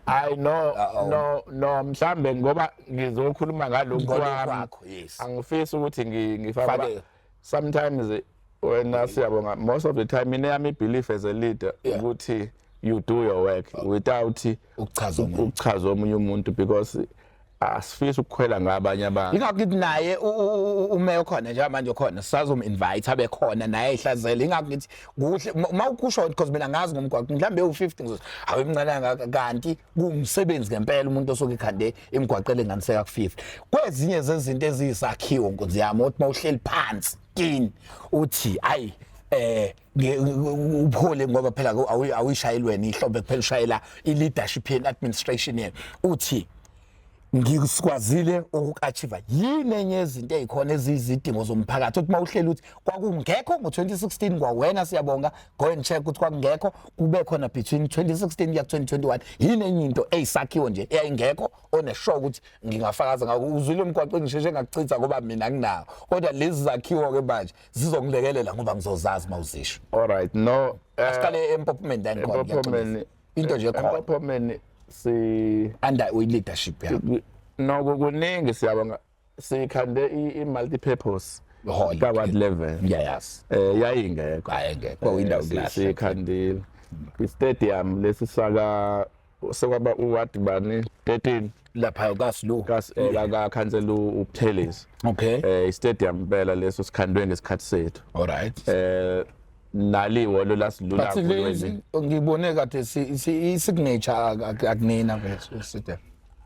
Hayi, no. Uh-oh. No, mhlambe ngoba ngizokhuluma ngalokhu Ngalokhu kwami. kwakho, yes. Angifisi ukuthi ngifake Fake. Sometimes wena, siyabonga, most of the time mina yami belief as a leader ukuthi you do your work without ukuchaza omunye. Ukuchaza omunye umuntu, because Asifisi ukukhwela ngabanye abantu. Ingakho ngithi naye umeya okhona njengamanje okhona sisazom-invite abe khona naye ehlazele. Ingakho ngithi kuhle uma ukusho, because mina ngazi ngomgwaqo mhlawumbe ewu-50, ngizothi hawu, imncane kangaka, kanti kuwumsebenzi ngempela umuntu osuke ekhande imigwaqo elinganiseka ku-50. Kwezinye zezinto eziyisakhiwo, nkunzi yami, othi uma uhleli phansi kini uthi ayi, ubuholi, ngoba phela awuyishayeli wena ihlombe kuphela, ushayela i-leadership yenu, administration yenu, uthi ngisikwazile uku-achieve yini enye yezinto ey'khona eziyizidingo zomphakathi, uthi uma uhleli uthi kwakungekho ngo-2016 kwawena, siyabonga, go and check ukuthi kwakungekho, kube khona between 2016 kuya ku-2021, yini enye into eyisakhiwo nje eyayingekho onesure ukuthi ngingafakaza ngako? Uzwile emgwaqweni, ngisheshe ngakuchitha ngoba mina nginawo, kodwa lezi zakhiwo-ke manje zizongilekelela ngoba ngizozazi uma uzisho. All right, no. Asiqale eMpophomeni la ngikhona. Empophomeni. Into nje khona. Empophomeni si under i-leadership yakho. Noko kuningi, siyabonga. Sikhande i-multi-purpose hall ka-ward level. Ngiyayazi. Yayingekho. Ayengekho, kwakuyindawo Eh, siyikhandile i-stadium lesi saka sekwaba uward bani, 13. Lapha kaSlu. Kakhansela uButhelezi. I-stadium impela leso sikhandwe ngesikhathi sethu. All right. Naliwo lasidlula. But ngibone kade i-signature akunina mfethu side.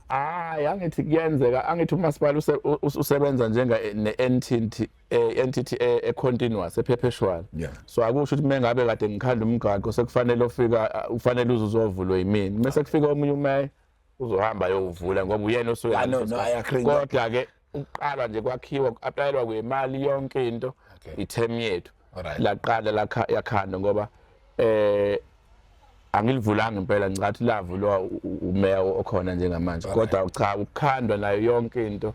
Hayi, angithi kuyenzeka, angithi umasipala usebenza njenga ne-entity entity e-continuous, e-perpetual. So akusho ukuthi mengabe kade ngikhanda umgaqo sekufanele ufika, ufanele uze uzovulwa yimina, mase kufika omunye umeya uzohamba ayowuvula ngoba uyena osuke Ah, no, ngaleso no, I sikhathi. agree. Kodwa ke ukuqala nje kwakhiwa, ku-applyelwa kwemali, yonke into, i-term yethu laqala lakha yakhandwa, ngoba angilivulanga impela, ngicathi lavulwa umeya okhona njengamanje, kodwa cha, ukukhandwa nayo yonke into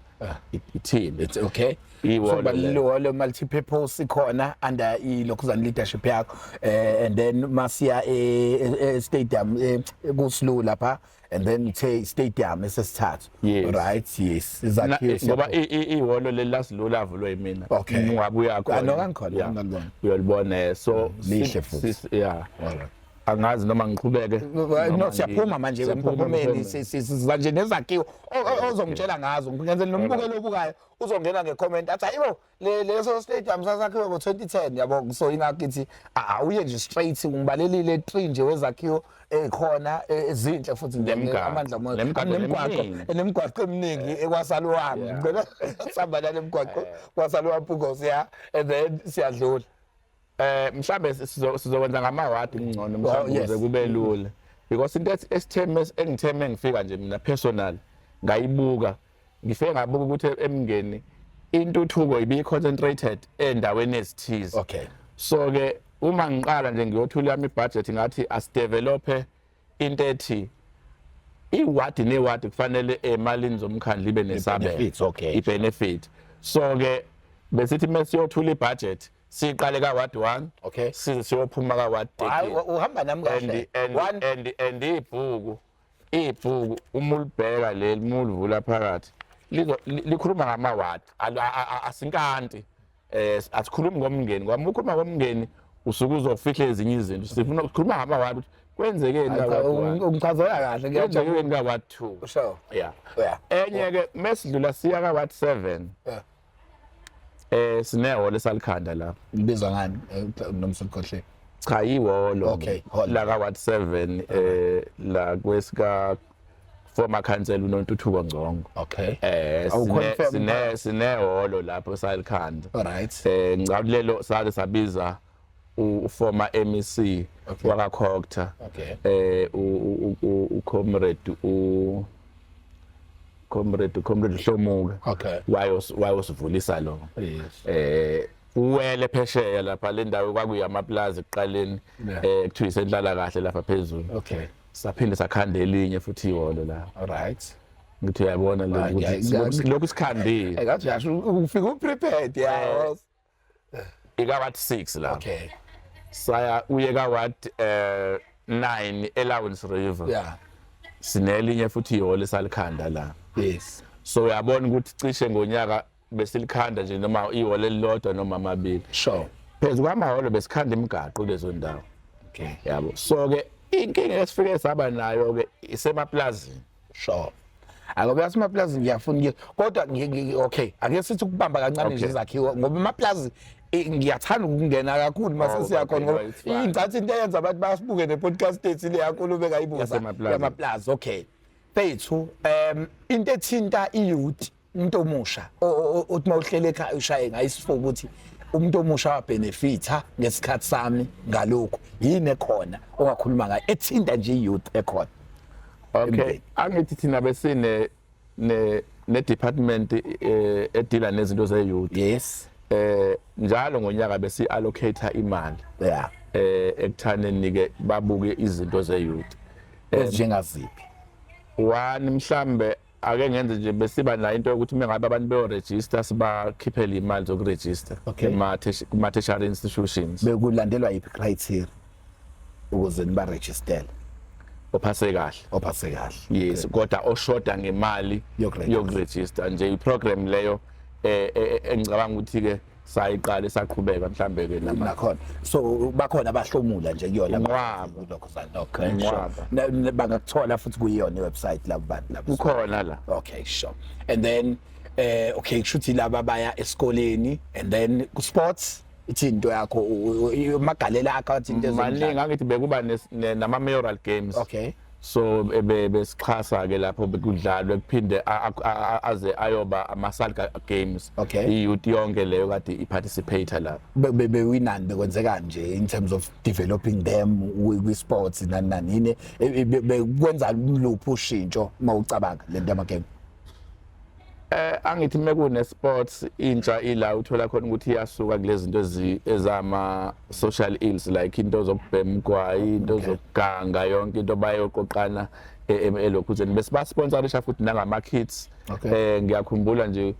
ithini. It's okay. Ihholo So lelo. Balihholo multi-purpose ikhona under ilokhuzana leadership yakho, and then masiya e stadium kuSlu lapha, and then uthe stadium esesithathu. Yes. Right, yes, izakhiwo. Ngoba ihholo leli lasidlula avulwe yimina. Ungabe uyakhona. Ah, no, ngangikhona, ngangibona. Uyalibona, so Lihle futhi. Yeah, angazi noma ngiqhubeke No, noma siyaphuma manje Siyaphuma eMpophomeni. eMpophomeni. Siza nje nezakhiwo ozongitshela ngazo, ngenzela nombukelo obukayo uzongena ngecomment athi, "Ayibo, leso stadium sasakhiwe ngo-2010," yabo. So ingakho ngithi awuye nje straight, ngibalelile 3 nje wezakhiwo ezikhona ezinhle futhi nje. Nemigaqo. Amandla moya. Nemigaqo Nemigwaqo. eminingi. Nemigwaqo eminingi ekwaSaluwami. Ngicela sihamba nale migwaqo kwaSaluwami Mpungose, ya, and then siyadlula. Mhlambe sizokwenza ngamawadi ngcono mhlawumbe ukuze kube lula, because into esitheme engitheme ngifika nje mina personal ngayibuka, ngifike ngabuka ukuthi eMngeni intuthuko ibi concentrated endaweni ezithize. So ke uma ngiqala nje ngiyothula yami ibudget, ngathi asidevelope into ethi iwadi newadi kufanele emalini zomkhandlu ibe nesabelo. I-benefits, okay. I-benefit. So ke besithi mesiyothula ibudget siqale ka ward 1 size siyophuma ka ward Hayi, 13. uhamba nami kahle. And One. and ibhuku uma ulibheka leli, uma ulivula phakathi, likhuluma ngamawadi. Asinkanti asikhulumi ngomngeni, ngoba uma ukhuluma ngomngeni usuke uzofihla ezinye izinto. Sifuna ukukhuluma ngamawadi ukuthi kwenzekeni Hayi, ka cha, ward 1, ungichazela kahle, ngiyajabula. kwenzekeni ka ward 2. Yeah. Enye ke mesidlula siya ka ward 7, sinehholo esalikhanda lapho. Libizwa ngani, noma selikhohle? Cha, ihholo. Okay, hall. La ka ward 7, la kwesika former council uNontuthuko Ngcongo. Awuconfirm. Sine sinehholo lapho salikhanda. All right. Ngicabanga lelo sake sabiza u-former MEC waka Cogta, u-comrade Hlomuka. Wayosivulisa lo. Uwele phesheya lapha le ndawo kwakuyamaplaza ekuqaleni, kuthiwa isenhlala kahle lapha phezulu. Saphinde sakhanda elinye futhi ihholo la. All right. Ngithi uyabona Ah, lokhu ukuthi lokhu sikhandile. Ngathi uyasho ufika uprepared, yeah. Ika ward 6 la. Saya uye ka ward 9 eLawrence River. Sinelinye futhi ihholo esalikhanda la. So uyabona ukuthi cishe ngonyaka besilikhanda nje noma ihholo elilodwa noma amabili. Phezu kwamahholo besikhanda imigaqo kulezo ndawo. Yabo, so ke inkinga esifike saba nayo ke isemaplazini. Sure. Akabe yasemaplazini, ngiyafuna kodwa okay, ake sithi ukubamba kancane nje izakhiwo, ngoba emaplazi ngiyathanda ukungena kakhulu mase siyakhona, ngoba no, it's fine. Ingathi into eyenza abantu basibuke ne-podcast ethi le yankulumo engayibuza Yasemaplazini. yamaplazi. Okay fethu, into ethinta i-youth, umuntu omusha othi mawuhlele ekhaya ushaye ngayisifuba ukuthi umuntu omusha wabenefitha ngesikhathi sami ngalokhu, yini ekhona ongakhuluma ngayo ethinta nje i-youth ekhona? Okay. Emndeni. Angithi thina besine ne department edila nezinto ze youth. Njalo ngonyaka besi allocate imali ekuthaneni ke babuke izinto ze youth. Ezinjengaziphi? One, mhlambe ake ngenze nje, besiba nayo into yokuthi mengabe abantu beyoregister, sibakhiphele imali zokuregister kuma tertiary institutions. Bekulandelwa yiphi criteria ukuze nibarejistele? Ophase kahle. Ophase kahle. Yes, kodwa oshoda ngemali Yokuregister. Yokuregister nje. I-program leyo engicabanga ukuthi ke sayiqala, saqhubeka mhlambe ke nama. Nakhona so bakhona abahlomula nje kuyona? Inqwaba. Lokho sana, okay, sure. Inqwaba. Bangakuthola futhi kuyiyona i-website labo bantu labo? Kukhona la. Okay, sure. And then okay, kushuthi laba baya esikoleni, and then ku sports ithi into yakho amagalela akho athi into Maningi. ezemidlalo. Angithi bekuba nama mayoral games. So besixhasa ke lapho, bekudlalwe, kuphinde aze ayoba ama-Salga Games. I-youth yonke leyo kade i-participate lapho. Bewinani, bekwenzekani nje in terms of developing them kwi-sports, nani nani, yini bekwenza luphi ushintsho mawucabanga lento yama-game? Angithi mekune sports, intsha ila uthola khona ukuthi iyasuka kulezi zinto ezama social ills, like into zokubhema ugwayi, into zokuganga, yonke into, bayoqoqana elokhuzeni. Bese basponsorisha futhi nangama kits. Ngiyakhumbula nje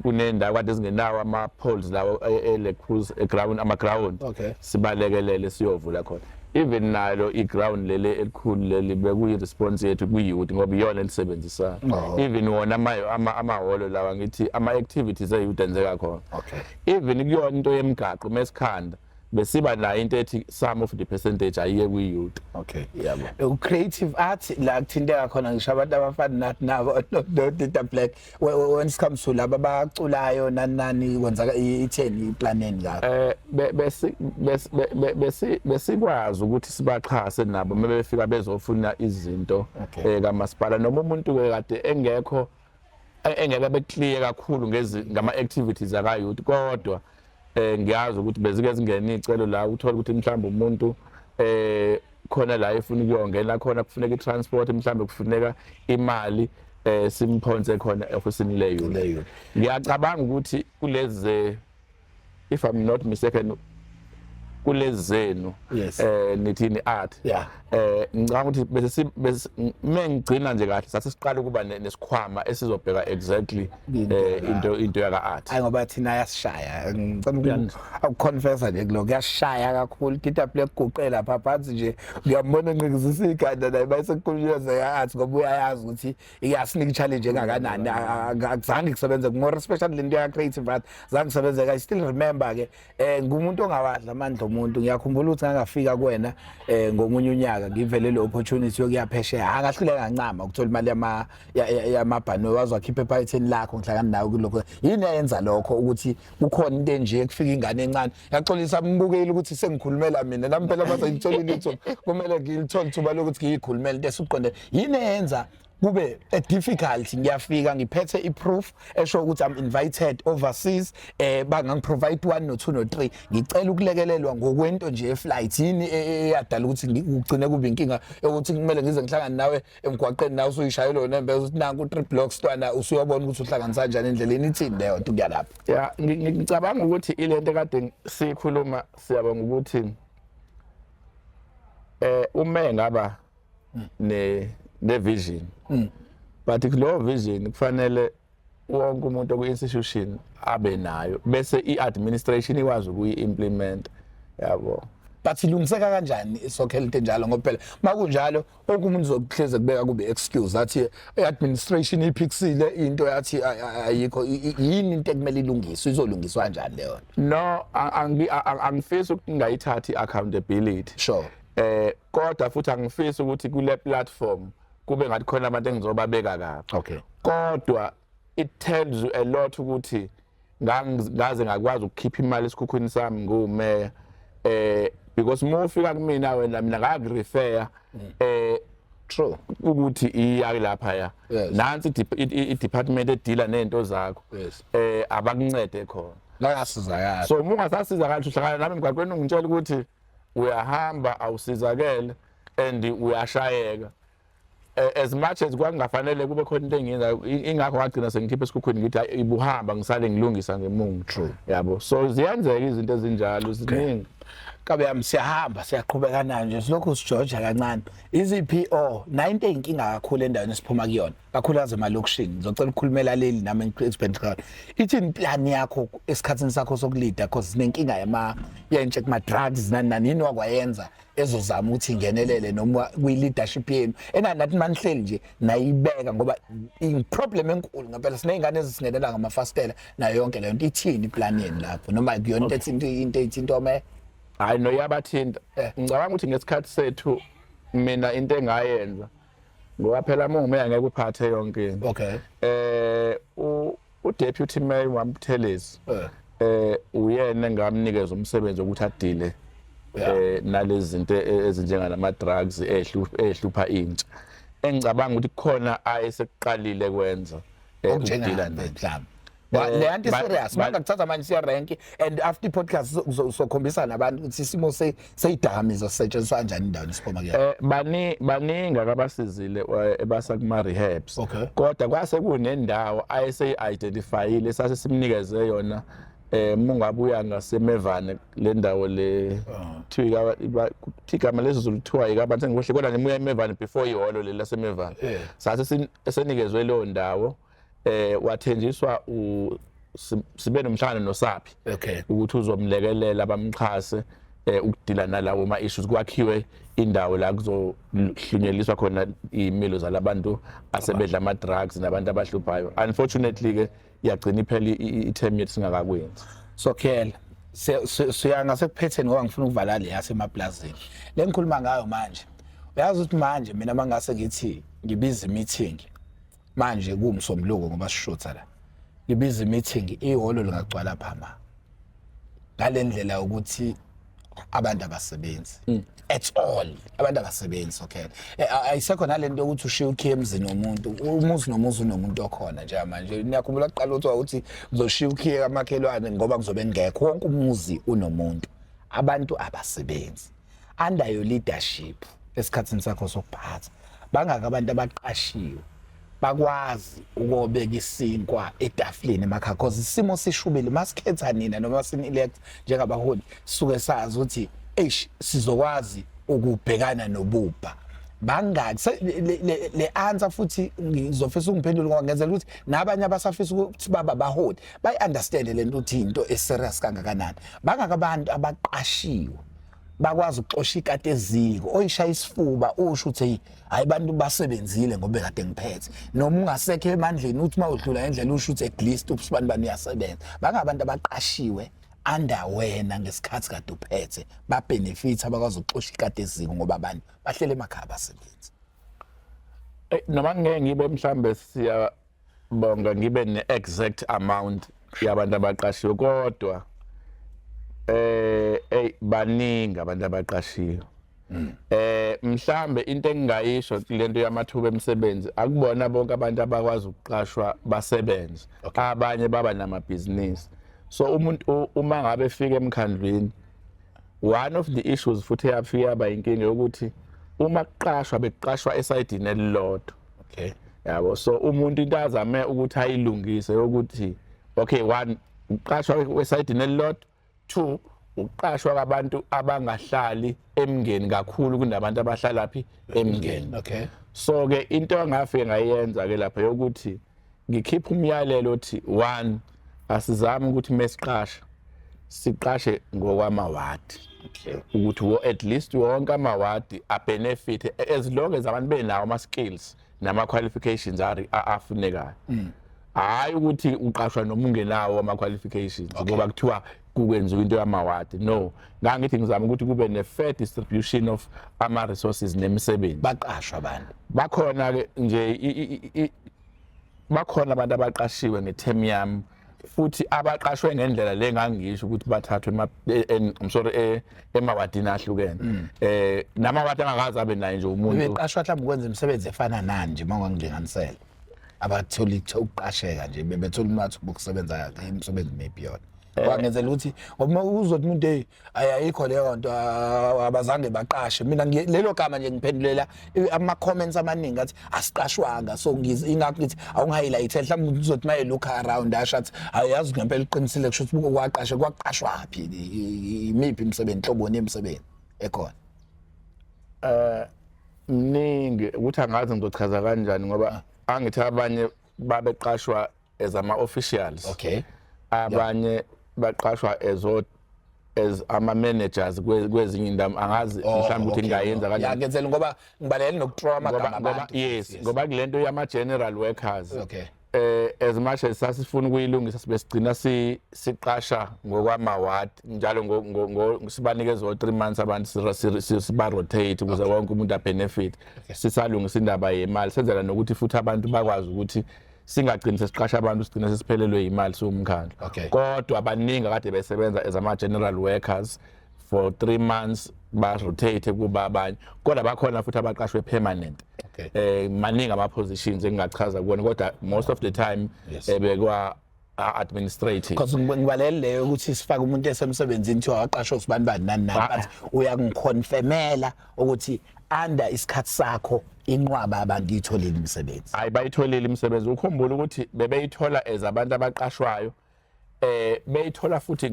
kunendawo kade zingenawo ama poles lawo ele cruise ground, ama ground. Sibalekelele siyovula khona. Even nalo i-ground leli elikhulu leli bekuyi response yethu kwi-youth, ngoba iyona elisebenzisayo. Even wona amahholo lawa, ngithi ama-activities e-youth enzeka khona. Even kuyona into yemigaqo mesikhanda, besiba nayo into ethi some of the percentage ayiye kwi-youth. Yabo. Creative art la kuthinteka khona ngisho abantu abafana nathi nabo no Tita Black, when it comes to laba abaculayo, nani nani, kwenzaka itheni iplaneni ngakho? eh be- besi besi- be- be- besi besikwazi ukuthi sibaxhase nabo uma befika bezofuna izinto kamasipala, noma umuntu ke kade engekho engeke beclear kakhulu ngezi ngama activities aka youth, kodwa ngiyazi ukuthi bezike zingena icelo la uthola ukuthi mhlawumbe umuntu khona la efuna ukuyongena khona, kufuneka i-transport, mhlawumbe kufuneka imali, simphonse khona ofisini leyo. Leyo. Ngiyacabanga ukuthi kulezi, if I'm not mistaken, kulezi zenu nithini, art, ngicabanga ukuthi bese mengigcina nje kahle sase siqala ukuba nesikhwama esizobheka exactly Into into yaka art. Hayi, ngoba thina yasishaya, ngicela ukuconfessa nje kuloko, kuyashaya kakhulu. Tita Black guqe lapha phansi nje, ngiyambona enqikizisa ikhanda naye bese kukhulunywa ze-art, ngoba uyayazi ukuthi iyasinika i-challenge engakanani. Akuzange kusebenze, more especially lento ya-creative art, zange kusebenzeka. I still remember ke, ngumuntu ongawadla amandla omuntu. Ngiyakhumbula ukuthi ngangafika kuwena ngomunye unyaka, ngivele le opportunity yokuya phesheya, angahluleka kancama ukuthola imali yamabhanoyi, waze wakhipha ephaketheni lakho. Ngihlangana nawe kulokho, yini eyenza lokho ukuthi kukhona into enje kufika ingane encane? Yaxolisa mbukeli ukuthi sengikhulumela mina nami phela, mase ngitholile ithuba, kumele ngilithole ithuba lokuthi ngiyikhulumele into esuqonde. Yini eyenza kube a difficult? Ngiyafika ngiphethe i-proof esho ukuthi I'm invited overseas, bangangiprovide 1 no 2 no 3, ngicela ukulekelelwa ngokwento nje ye-flight. Yini eyadala ukuthi kugcine kube inkinga yokuthi kumele ngize ngihlangane nawe emgwaqeni, nawe usuyishayela yona impela ukuthi nanku 3 blocks twana, usuyobona ukuthi uhlanganisa kanjani endleleni? Ithini leyo nto kuya lapho? Ya, ngicabanga ukuthi ilento kade sikhuluma, siyabonga, ukuthi uma ngaba ne vision, but kulo vision kufanele wonke umuntu oku-institution abe nayo, bese i-administration ikwazi ukuyi-implement, yabo. But ilungiseka kanjani sokhela into enjalo? Ngoba phela makunjalo wonke umuntu uzokuhleze kubeka kube excuse, athi i-administration iphikisile into, yathi ayikho. Yini into ekumele ilungiswe? Izolungiswa kanjani leyo nto? No, angifisi ukuthi ngingayithathi i-accountability. Kodwa futhi angifisi ukuthi kule platform Kube ngathi khona abantu engizobabeka kabi. Kodwa it tells you a lot ukuthi ngaze ngakwazi ukukhipha imali esikhukhwini sami ngumeya, because uma ufika kumina wena, mina ngakurefer ukuthi iya lapha ya nansi i-department edila nento zakho, abakuncede khona. Lakasizakala. So uma ungasasizakali, uhlangana nami emgwaqweni, ungitshela ukuthi uyahamba, awusizakele and uyashayeka. As much as kwakungafanele kube khona into engiyenzayo, ingakho ngagcina sengikhipha esikhukhwini, ngithi hayi, ibuhamba ngisale ngilungisa ngemungu. Yabo, so ziyenzeka izinto ezinjalo, ziningi. Kabe yami, siyahamba, siyaqhubeka nayo nje, silokhu sijoja kancane. Iziphi o na into eyinkinga kakhulu endaweni esiphuma kuyona, kakhulukazi emalokishini? Ngizocela ukukhulumela leli nami expand. Ithini plan yakho esikhathini sakho sokulida? Because sinenkinga yama yentshe kuma drugs, nani nani. Yini wakwayenza ezozama ukuthi ingenelele noma kwi-leadership yenu enanathi manihleli nje nayibeka? Ngoba i-problem enkulu ngempela, siney'ngane ezisingenela ngamafasitela nayo yonke leyo nto. Ithini iplan yenu lapho, noma kuyona into ethinta, into ethinta ome? Hayi, no, iyabathinta. Ngicabanga ukuthi ngesikhathi sethu, mina into engayenza, ngoba phela uma ungumeya ngeke uphathe yonke into. U deputy mayor waMbuthelezi uyena engamnikeza umsebenzi wokuthi adile nalezi zinto ezinjengalama drugs ehlupha intsha, engicabanga ukuthi kukhona ayesekuqalile kwenza ukudila okunjengani nayo. Mhlawumbe le anti serious mangakuthatha manje siya rank and after i-podcast sokhombisa nabantu ukuthi isimo seyidakamizwa sisetshenziswa kanjani endaweni esiphuma kuyona. Baningi akabasizile, ebasa kuma rehabs. Kodwa kwase kunendawo ayeseyi-identifyile, sase simnikeze yona, mungabuya ngasemevane, le ndawo le kuthiwa igama lesiZulu kuthiwa ikabantu, sengikuhle, kodwa nje muya emevane before ihholo leli lasemevane. Sase esenikezwe leyo ndawo, wathenjiswa sibe nomhlangano noSaphi ukuthi uzomlekelela, bamxhase ukudila nalawo ma issues, kwakhiwe indawo la kuzohlunyeliswa khona imilo zalabantu asebedla ama drugs nabantu abahluphayo. Unfortunately ke yagcina iphela i-term yethu singakakwenzi. So khela siya ngasekuphetheni, ngoba ngifuna ukuvala le yasemaplazini le ngikhuluma ngayo manje. Uyazi ukuthi manje mina mangase ngithi ngibiza i-meeting manje kuwumsombuluko, ngoba sishutha la, ngibiza i-meeting, ihholo lingagcwala phama ngale ndlela ukuthi abantu abasebenzi at all, abantu abasebenzi. Okay, ayisekho nalento yokuthi ushiye ukhiye emzini womuntu, umuzi nomuzi unomuntu okhona njengamanje. Niyakhumbula kuqala ukuthi uzoshiya ukhiye kamakhelwane ngoba kuzobe ngekho, wonke umuzi unomuntu. Abantu abasebenzi. Under your leadership, esikhathini sakho sokuphatha, bangaka abantu abaqashiwe bakwazi ukobeka isinkwa etafuleni emakhaya? Cause isimo sishubile. Masikhetha nina noma sini-elect njengabaholi, suke sazi ukuthi eish, sizokwazi ukubhekana nobubha. Bangaki le answer? Futhi ngizofisa ungiphendule, ngoba ngenzela ukuthi nabanye abasafisa ukuthi baba baholi bayi-understand le nto, ukuthi into eserious kangakanani. Bangaki abantu abaqashiwe bakwazi ukuxosha ikati eziko, oyishaya isifuba usho ukuthi, "Hey, hayi, bantu basebenzile ngoba kade ngiphethe"? Noma ungasekho emandleni, uthi mawudlula ngendlela usho ukuthi at least ubusibani bani uyasebenza. Bangabantu abaqashiwe under wena ngesikhathi kade uphethe, babenefit, abakwazi ukuxosha ikati eziko, ngoba abantu bahlele emakhaya, basebenzi? Noma ngeke ngibe mhlambe, siyabonga, ngibe ne-exact amount yabantu abaqashiwe, kodwa ey, baningi abantu abaqashiwe. Mhlambe into engingayisho kulento yamathuba emisebenzi, akubona bonke abantu abakwazi ukuqashwa basebenze. Abanye baba namabhizinisi. So umuntu uma ngabe efika emkhandlwini, one of the issues futhi eyafika yaba inkinga yokuthi uma kuqashwa, bekuqashwa esayidini elilodwa. Yabo, so umuntu into azame ukuthi ayilungise ukuthi okay, one, uqashwa kwesayidini elilodwa, two, uqashwa kwabantu abangahlali emngeni kakhulu kunabantu abahlala phi emngeni. So ke into engafike ngayenza ke lapha yokuthi ngikhipha umyalelo othi, one, asizame ukuthi mesiqasha siqashe ngokwamawadi, ukuthi at least wonke amawadi abenefit, as long as abantu benawo ama skills nama qualifications afunekayo. Hayi ukuthi uqashwa noma ungenawo ama qualifications ngoba kuthiwa kukwenziwa into yamawadi. No, ngangithi ngizama ukuthi kube ne fair distribution of ama resources nemisebenzi. Baqashwa abantu? Bakhona ke nje, bakhona abantu abaqashiwe nge-term yami, futhi abaqashwe ngendlela le ngangisho ukuthi bathathwe I'm sorry, emawadini ahlukene, namawadi angakaze abe naye nje umuntu. Beqashwa mhlawumbe ukwenza imisebenzi efana nani nje, uma ungangilinganisela, abatholi ukuqasheka nje, bebethola amathuba okusebenza imisebenzi maybe yona? Kwangenzela ukuthi ngoba uzothi umuntu, hey, ayikho leyo nto, abazange baqashe. Mina lelo gama nje ngiphendulela ama comments amaningi athi asiqashwanga, so ingakho ngithi awungi-highlight. Mhlawumbe uzothi maye look around, asho athi ayazi ngempela uqinisile, kusho ukuthi kwaqashe, kwaqashwa phi, imiphi imisebenzi, inhloboni yemisebenzi ekhona? Mningi ukuthi angazi ngizochaza kanjani, ngoba angithi abanye babeqashwa as ama officials, abanye baqashwa as ama managers kwezinye indawo. Angazi mhlawumbe ukuthi ngingayenza kanjani. Ya, ngenzela ngoba ngibalele nokuthrow amagama abantu. Yes, ngoba kulento yama general workers, as much as sasifuna ukuyilungisa, sibe sigcina siqasha ngokwama-ward njalo, sibanikeza o-3 months abantu, siba rotate ukuze wonke umuntu a-benefit. Sisalungisa indaba yemali, senzela nokuthi futhi abantu bakwazi ukuthi singagcini sesiqasha abantu, sigcine sesiphelelwe imali siwumkhandlu. Kodwa abaningi akade besebenza as ama-general workers for 3 months, ba-rotate kuba abanye, kodwa bakhona futhi abaqashwe permanent. Maningi ama positions engingachaza kuwona, kodwa most of the time ebekwa administrative. Because ngibalele leyo ukuthi sifake umuntu esemsebenzini, kuthiwa waqashwa usibani bani nani nani, but uyakungiconfirmela ukuthi under isikhathi sakho inqwaba abantu itholile imisebenzi? Hayi, bayitholile imisebenzi. Ukhumbula ukuthi bebeyithola as abantu abaqashwayo, beyithola futhi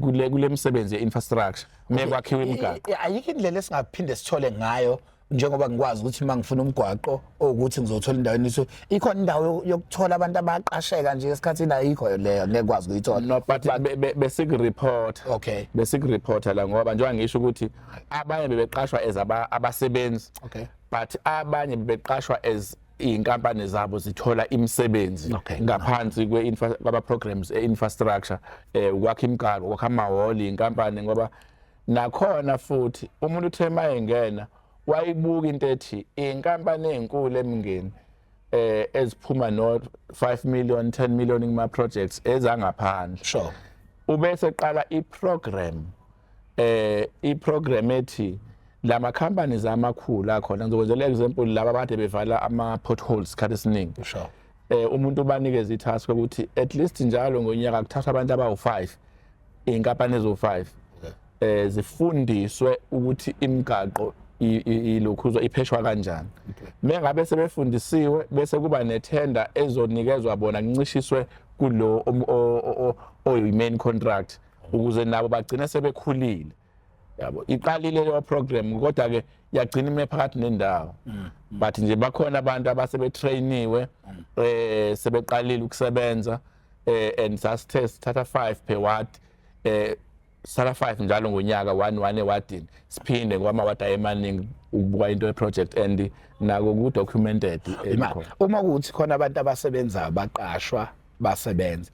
kule misebenzi ye-infrastructure mekwakhiwa imigaqo. Ayikho indlela esingaphinde sithole ngayo, njengoba ngikwazi ukuthi uma ngifuna umgwaqo owukuthi ngizothola endaweni, so ikhona indawo yokuthola abantu abaqasheka nje esikhathini? Ayikho leyo, ngeke kwazi ukuyithola? No, but besiku-report besiku-reporta la, ngoba njengoba ngisho ukuthi abanye bebeqashwa as abasebenzi, but abanye bebeqashwa as iy'nkampani zabo zithola imisebenzi ngaphansi kwama-programs e-infrastructure, ukwakha imigaqo, ukwakha amahholi, iy'nkampani. Ngoba nakhona futhi umuntu uthe uma engena wayibuka into ethi iy'nkampani ey'nkulu emngeni eziphuma no 5 million, 10 million kuma projects ezangaphandle, ubese qala i-program, i-program ethi lama companies amakhulu akhona. Ngizokwenzela example, laba abade bevala ama potholes isikhathi esiningi, umuntu ubanikeza i-task ukuthi at least njalo ngonyaka kuthathwa abantu abawu-5, iy'nkampani eziwu-5, zifundiswe ukuthi imigaqo ilokhuzwa ipheshwa kanjani. Mengabe sebefundisiwe, bese kuba nethenda ezonikezwa bona, kuncishiswe kulo oyi-main contract, ukuze nabo bagcine sebekhulile, yabo. Iqalile leyo program, kodwa ke yagcina ime phakathi nendawo, but nje bakhona abantu abasebetrainiwe, sebeqalile ukusebenza, and sasithe sithatha 5 per ward, sithatha 5 njalo ngonyaka, 1 1 ewadini, siphinde ngoba amawadi ayemaningi ukubuka into ye-project, and nako ku-documented. Ima, uma kuthi khona abantu abasebenzayo, baqashwa basebenza,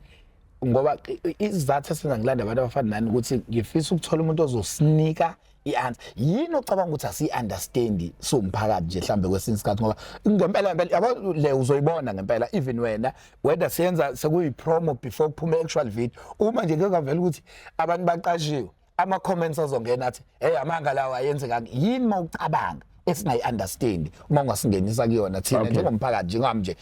ngoba isizathu esenza ngilanda abantu abafana nani ukuthi ngifisa ukuthola umuntu ozosinika i-answer, yini ocabanga ukuthi asiyi-understandi siwumphakathi nje mhlambe kwesinye isikhathi? Ngoba ngempela ngempela, yabo, le uzoyibona ngempela, even wena, whether siyenza sekuyi-promo before kuphume actual video, uma nje kuyokavela ukuthi abantu baqashiwe, ama-comments azongena athi, "Hey, amanga lawo, ayenzeka." Yini mawucabanga esingayi-understand, uma ungasingenisa kuyona thina njengomphakathi, njengami nje,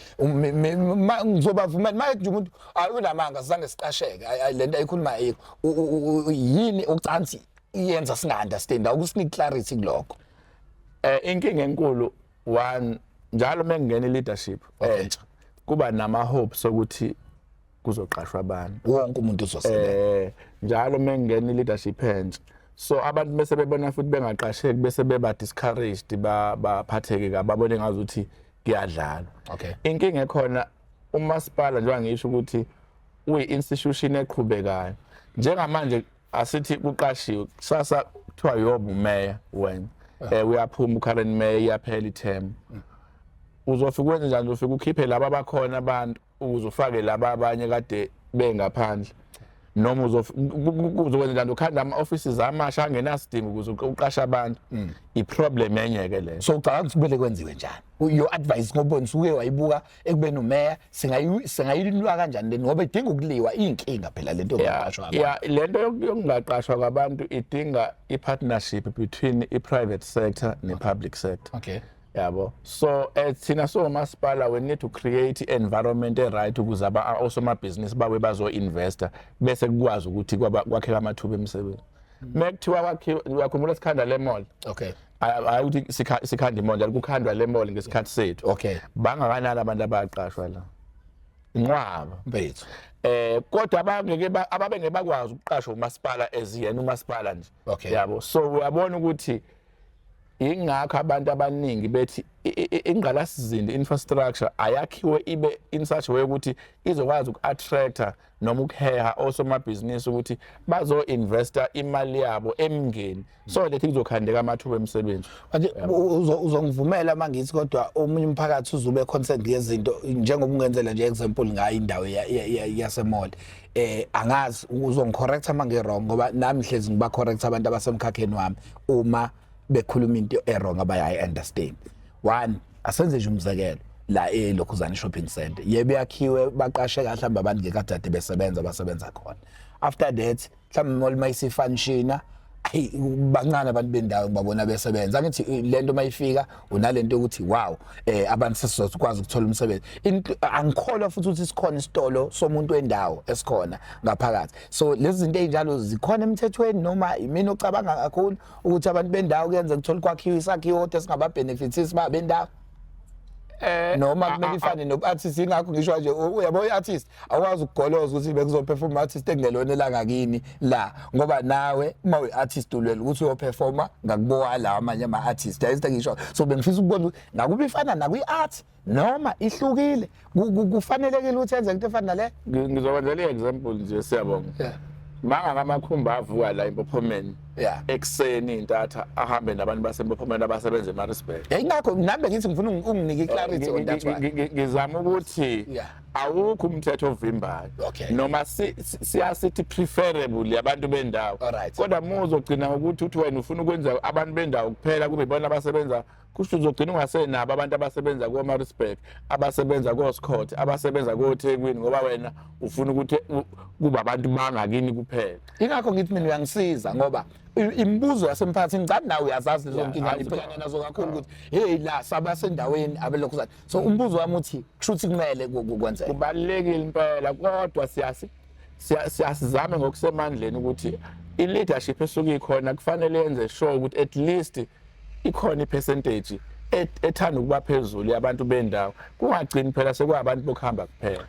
ngizobavumela maye nje umuntu ayi unamanga, sizange siqasheke, ayi, lento ayikhuluma ayikho. Yini ucansi iyenza singa-understand, akusinike clarity kulokho? Inkinga enkulu, one, njalo mengena leadership entsha kuba nama hopes ukuthi kuzoqashwa abantu. Wonke umuntu uzosebenza. Njalo mengena leadership entsha, so abantu bese bebona futhi bengaqasheki, bese beba discouraged, baphatheke kabi, babone ngazuthi kuyadlalwa. Inkinga ekhona, umasipala, njengoba ngisho ukuthi uyi-institution eqhubekayo, njengamanje asithi kuqashiwe, kusasa kuthiwa yoba umeya wena, uyaphuma u-current mayor, iyaphela i-term, uzofika wenze njani? Uzofika ukhiphe laba abakhona abantu. Ukuze ufake laba abanye kade bengaphandle, noma uzokwenza njani, ukhanda ama-offices amasha angenasidingo ukuze uqashe abantu? I-problem enye-ke leyo. So ucabanga ukuthi kumele kwenziwe njani? Your advice, ngoba usuke wayibuka ekubeni umeya, singayilwa kanjani le, ngoba idinga ukuliwa iyinkinga phela lento yokungaqashwa abantu. Ya, lento yokungaqashwa kwabantu idinga i-partnership between i-private sector ne-public sector. Yabo, so thina somasipala we need to create i-environment e-right ukuze osomabhizinisi babe bazo-investa, bese kukwazi ukuthi kwakheka amathuba emisebenzi. Mekuthiwa kwakhiwa, uyakhumbula sikhanda le mall? Hayi ukuthi sikhanda i-mall njalo, kukhandwa le mall ngesikhathi sethu. Bangakanani abantu abaqashwa la? Inqwaba. Mfethu. Kodwa abangeke ababengeke bakwazi ukuqashwa umasipala eziyena umasipala nje. Yabo, so uyabona ukuthi ingakho abantu abaningi bethi ingqalasizinda, infrastructure, ayakhiwe ibe in such a way ukuthi izokwazi uku-attracta noma ukuheha osomabhizinisi ukuthi bazo-investa imali yabo eMngeni, so that kuzokhandeka amathuba emisebenzi. Manje uzongivumela uma ngithi kodwa omunye umphakathi uzube concerned ngezinto, njengoba ungenzela nje example ngayo indawo yase-mall. Angazi, uzongicorrect uma ngi-wrong, ngoba nami hlezi ngiba correct abantu abasemkhakheni wami uma bekhuluma into e-wrong abayayi understand. One, asenze nje umzekelo la eLokhuzana shopping center. Yebo, yakhiwe, baqashe kahle mhlawumbe abantu ngekade besebenza, basebenza khona. After that, mhlawumbe mall mayisifunctiona, ayi, bancane abantu bendawo ngibabona besebenza. Angithi lento mayifika unalento yokuthi wow, abantu sesizokwazi ukuthola umsebenzi. Angikholwa futhi ukuthi sikhona isitolo somuntu wendawo esikhona ngaphakathi. So lezi zinto ezinjalo zikhona emthethweni, noma imina ocabanga kakhulu ukuthi abantu bendawo kuyenza kuthola kwakhiwe isakhiwo kodwa singaba-benefitisi ba bendawo? Noma kumele ifane no-artist? Ingakho ngisho nje, uyabo, i-artist awukwazi ukugoloza ukuthi bekuzoperforma artist ekungelona elangakini la, ngoba nawe uma uyi-artist ulwela ukuthi uyoperforma ngakubowa la amanye ama-artist. Yayizinto ngisho, so bengifisa ukubona ukuthi ngakuba ifana nakwi-art noma ihlukile, kufanelekile ukuthi yenze into efana nale. Ngizokwenzela i-example nje, siyabonga. Mangaka amakhumbi avuka la eMpophomeni ekuseni intatha, ahambe nabantu baseMpophomeni abasebenza eMaritzburg. Yayingakho nami bengithi ngifuna unginike i-clarity on that one. Ngizama ukuthi awukho umthetho ovimbayo, noma siyasithi preferable abantu bendawo, kodwa uma uzogcina ngokuthi uthi wena ufuna ukwenza abantu bendawo kuphela kube ibona abasebenza, kusho uzogcina ungasenabo abantu abasebenza ko-Maritzburg, abasebenza ko-Scott, abasebenza koThekwini, ngoba wena ufuna ukuthi kube abantu bangakini kuphela. Ingakho ngithi mina uyangisiza, ngoba imibuzo yasemphakathini, ngicabanga nawe uyazazi lezo nkinga ibhekana nazo kakhulu, ukuthi hey, la sabasendaweni abelokhu. So umbuzo wami uthi kusho ukuthi kumele kwenzeke. Kubalulekile impela, kodwa siyasizame ngokusemandleni ukuthi i-leadership esuke ikhona kufanele yenze sure ukuthi at least ikhona i-percentage ethanda ukuba phezulu yabantu bendawo, kungagcini phela sekuyabantu bokuhamba kuphela.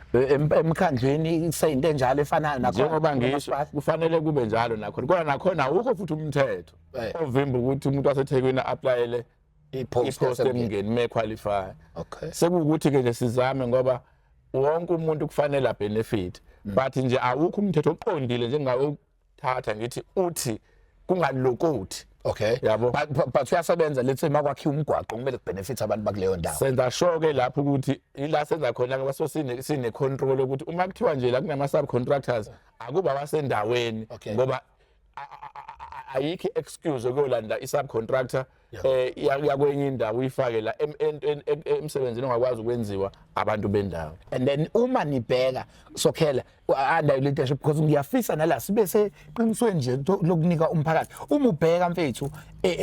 Emkhandlwini kuseyinto enjalo efanayo nakhona? Njengoba ngisho, kufanele kube njalo nakhona, kodwa nakhona awukho futhi umthetho ovimba ukuthi umuntu waseThekwini a-applyele i-post i-post eMngeni me-qualify. Sekuwukuthi-ke nje sizame, ngoba wonke umuntu kufanele abenefit, but nje awukho umthetho oqondile njengawuthatha ngithi uthi kungalokothi. Yabo. But uyasebenza, let's say makwakhiwa umgwaqo, kumele kubenefit abantu bakuleyo ndawo? Senza sure ke lapho ukuthi ila senza khona, ngoba so sine control ukuthi uma kuthiwa nje la kunama subcontractors, akuba abasendaweni, ngoba ayikho excuse ukuyolanda i-subcontractor yakwenye indawo uyifake la emsebenzini ongakwazi ukwenziwa abantu bendawo. And then uma nibheka sokhela under leadership, because ngiyafisa nala sibe seqinisweni nje lokunika umphakathi, uma ubheka mfethu,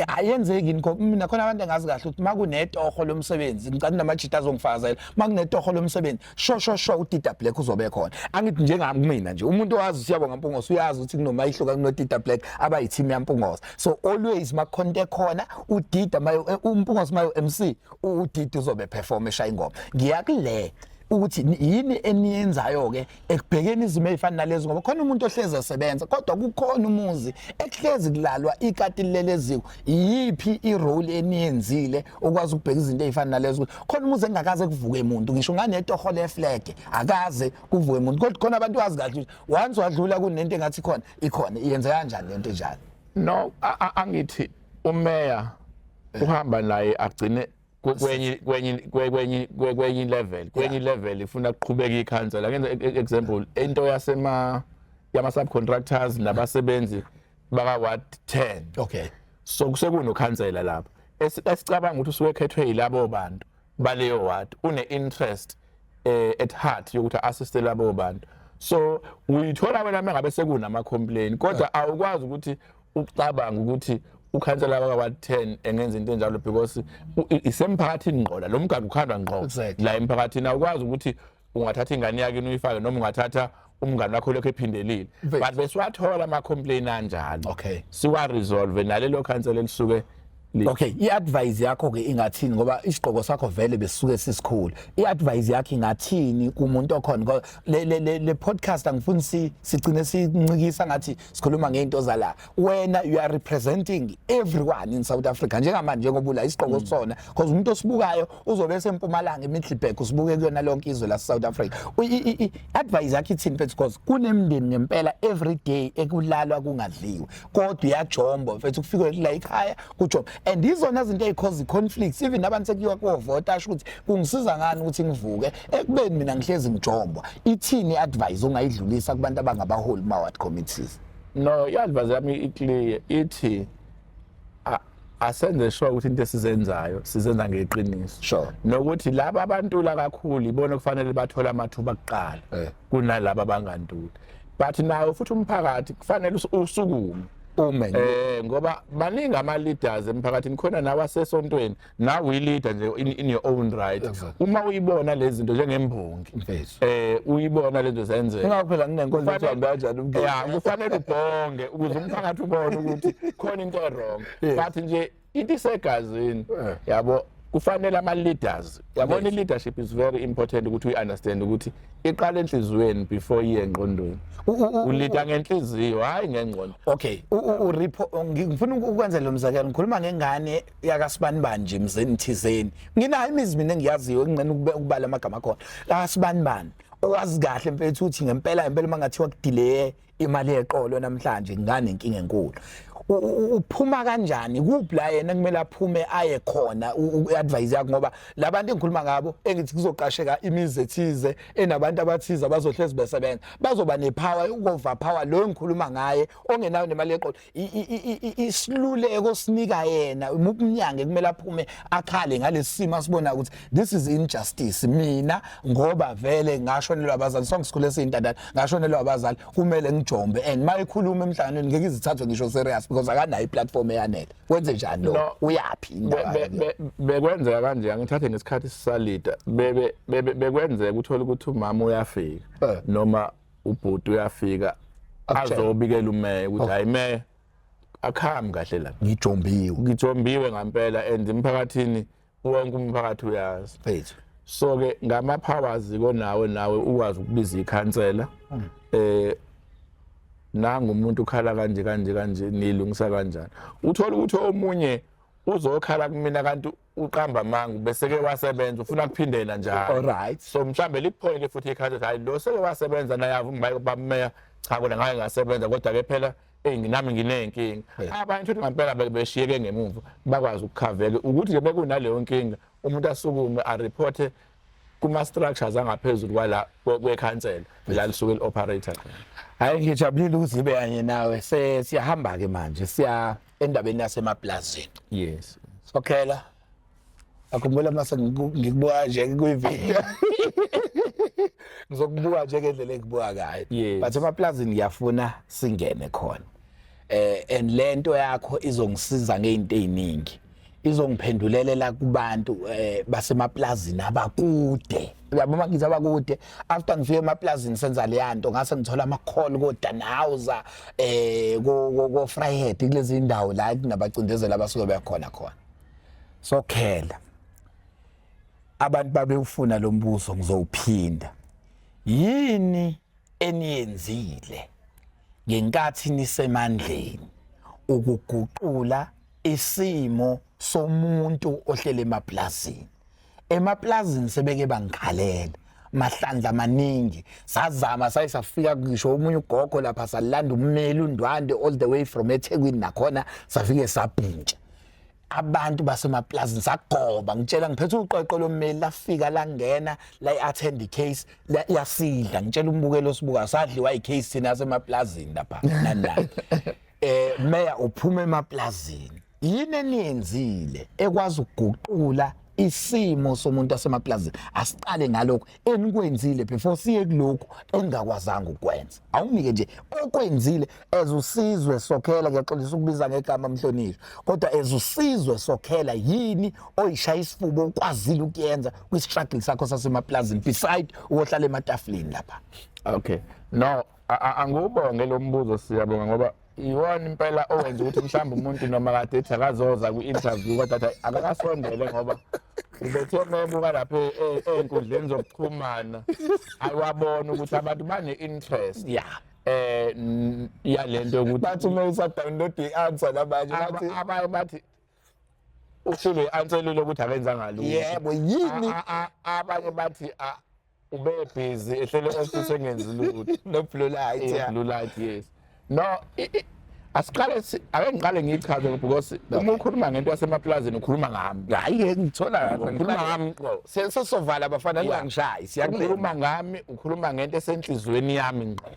ayenzeki yini mina khona abantu engazi kahle ukuthi makunetoho lomsebenzi, ngicela namajita azongifakazela, makunetoho lomsebenzi, sho sho sho uDida Black uzobe khona. Angithi njengami mina nje, umuntu owazi uSiyabonga Mpungose uyazi ukuthi kunomayihluka, kunoDida Black, abayi-team yaMpungose. So always makukhonto ekhona, uDida mayo, uMpungose mayo MC, uDida uzobe perform, eshaya ingoma. Ngiyakule ukuthi yini eniyenzayo ke ekubhekeni izimo ezifana nalezo, ngoba khona umuntu ohlezi esebenza kodwa kukhona umuzi ekuhlezi kulalwa ikati lilele eziko. Iyiphi i-role eniyenzile ukwazi ukubheka izinto ezifana nalezo, ukuthi khona umuzi engakaze kuvuke umuntu, ngisho nganetoho leflag akaze kuvuke umuntu, kodwa khona abantu wazi kahle ukuthi once wadlula kunento engathi khona ikhona, iyenze kanjani lento enjalo? No, angithi umeya uhamba naye agcine Kwenye level, kwenye level ifuna kuqhubeka ikhansela. Ngenza example, into yasema yama subcontractors nabasebenzi baka ward 10. So kusekunokhansela lapho esicabanga ukuthi usuke ekhethwe yilabo bantu baleyo ward, une interest at heart yokuthi assiste labo bantu. So uyithola wena mengabe sekunama complaint, kodwa awukwazi ukuthi ucabanga ukuthi ukhansela waka ward 10 engenza into enjalo, because isemphakathini ngqo la, lo mgaqo ukhandwa ngqo la emphakathini. Awukwazi ukuthi ungathatha ingane yakini uyifake, noma ungathatha umngane wakho lokho ephindelile, but besiwathola ama-complain anjalo, siwa resolve nalelo khansela elisuke Okay, i-advice yakho ke ingathini, ngoba isigqoko sakho vele besuke sisikhulu? I-advice yakho ingathini kumuntu okhona? Ngoba le podcast angifuni sigcine sincikisa ngathi sikhuluma ngeinto zala. Wena you are representing everyone in South Africa njengamanje, njengoba ula isigqoko sona, because umuntu osibukayo uzobe esempumalanga, eMiddelburg, usibuke kuyona lonke izwe la South Africa. I-advice yakho ithini, mfethu? Because kunemndeni ngempela every day ekulalwa kungadliwe, kodwa uyajomba, mfethu, kufike la ekhaya kujomba, and izona zinto ey'cause conflicts, even abantu sekuyiwa kuyovota, asho ukuthi kungisiza ngani ukuthi ngivuke ekubeni mina ngihlezi ngijombwa. Ithini i-advice ongayidlulisa kubantu abangabaholi kuma-ward committees? No, i-advice yami i-clear, ithi asenze sure ukuthi into esizenzayo sizenza ngeqiniso, nokuthi laba abantula kakhulu ibona kufanele bathole amathuba kuqala kunalaba abangantuli, but nawo futhi umphakathi kufanele usukume. Ume. Ngoba baningi ama leaders emphakathini khona, nawe asesontweni, nawe uyi-leader nje in your own right. Uma uyibona lezi zinto njengembongi, Mfethu. Uyibona lezi zenzeka, Ingakho phela nginenkonzo ethi hambe kanjani umngeni. Ya, kufanele ubhonge ukuze umphakathi ubone ukuthi khona into wrong, but nje into isegazini, yabo. Kufanele ama leaders, yabona, i-leadership is very important, ukuthi uyi-understand ukuthi iqala enhliziyweni before iye engqondweni. Ulida ngenhliziyo, hayi ngengqondo. Okay, ngifuna ukwenza lo mzekelo. Ngikhuluma ngengane yakasibanibani nje emzini thizeni. Nginayo imizi mina engiyaziyo, engcene ukubala amagama akhona. Kasibanibani owazi kahle, mfethu, ukuthi ngempela ngempela uma ngathiwa kudelay imali yeqolo namhlanje nginganenkinga enkulu. Uphuma kanjani kuphi la yena kumele aphume aye khona? I-advice yakho, ngoba labantu engikhuluma ngabo, engithi kuzoqasheka imizi ethize enabantu abathize abazohlezi besebenza, bazoba nepower uku-overpower lo engikhuluma ngaye ongenayo nemali yeqolo. Isiluleko sinika yena umnyango kumele aphume akhale ngalesi simo asibona ukuthi this is injustice. Mina ngoba vele ngashonelwa abazali, sonke sikhule siyintandane, ngashonelwa abazali, kumele ngijombe, and mayekhuluma emhlanganweni ngeke izithathwe ngisho serious because akanayo iplatform eyanele. Wenze njani lo? No. Uyaphi indaba yakhe? Bekwenzeka kanje, angithathe ngesikhathi sisalida, bebe bekwenzeka uthola ukuthi umama uyafika noma ubhuti uyafika, Akutshele. azobikela umeya ukuthi hayi meya, akuhambi kahle la. Ngijombiwe. Ngijombiwe ngampela, and emphakathini wonke umphakathi uyazi. Mfethu. So ke ngama powers konawe, nawe ukwazi ukubiza ikhansela, nanga umuntu ukhala kanje kanje kanje, nilungisa kanjani? Uthola ukuthi omunye uzokhala kumina kanti uqamba amanga, bese ke wasebenza, ufuna kuphindela njalo. So mhlambe liphoyinte futhi ikhansela, hayi lo seke wasebenza naye, avuma bameya, cha kona ngake ngasebenza, kodwa ke phela eyi nami nginey'nkinga. Abanye futhi ngampela beshiyeke ngemuva, bakwazi ukukhaveka ukuthi nje bekunaleyo nkinga, umuntu asukume areporte kuma-structures angaphezulu kwala kwekhansela la lisuke li-operate khona. Hayi, ngijabulile ukuthi ngibe kanye nawe. Siyahamba ke manje, siya endabeni yasemaplazini. Sokhela, akhumbula mase ngikubuka nje kwivideo, ngizokubuka nje ngendlela engibuka ngayo, but emaplazini ngiyafuna singene khona, and lento yakho izongisiza ngezinto eziningi, izongiphendulelela kubantu basemaplazini abakude, uyabo. Uma ngithi abakude, after ngifike emaplazini senza leya nto, ngase ngithola ama-call ko-Dannhauser, ko Vryheid, kulezi indawo la kunabacindezeli abasuke bekhona khona. Sokhela, abantu babewufuna lo mbuso, ngizowuphinda: yini eniyenzile ngenkathi nisemandleni ukuguqula isimo somuntu ohlele emaplazini? Emaplazini sebeke bangikhalela mahlandla maningi, sazama, saye safika ngisho omunye ugogo lapha, salanda ummeli uNdwande all the way from eThekwini, nakhona safike sabhintsha. Abantu basemaplazini sagoba, ngitshela, ngiphethe uqweqwe lommeli, lafika langena la i-attend i-case yasidla. Ngitshela umbukelo osibuka, sadliwa i-case thina semaplazini lapha nani nani. Meya, uphuma emaplazini, yini eniyenzile ekwazi ukuguqula isimo somuntu asemaplazini? Asiqale ngalokho enikwenzile before siye kulokhu engingakwazanga ukwenza. Awunike nje okwenzile as uSizwe Sokhela. Ngiyaxolisa ukubiza ngegama, mhlonishwa, kodwa as uSizwe Sokhela, yini oyishaya isifuba ukwazile ukuyenza kwi-struggle sakho sasemaplazini beside ukohlala ematafuleni lapha? Okay, no, angiwubonge lo mbuzo, siyabonga, ngoba iwona impela owenza ukuthi mhlawumbe umuntu noma kade ethi akazoza kwi-interview, kodwa athi akakasondele, ngoba ubethe mebuka lapha ey'nkundleni zokuxhumana ayiwabona ukuthi abantu bane-interest yalento yokuthi Bathi uma usa-download i-answer labanye bathi abanye bathi uhlulwe i-answer lula ukuthi akenzanga lutho. Yebo, yini? Abanye bathi ube busy ehlele office engenzi lutho. No blue light. Yeah. Blue light, yes. No, asiqale ake ngiqale ngiyichaze, because uma ukhuluma ngento yasemaplazini ukhuluma ngami. Hayi, ngithola. Ukhuluma ngami ngqo. Sesovala, abafana, ningangishayi, siyakukhuluma. Ukhuluma ngami, ukhuluma ngento esenhlizweni yami ngqo.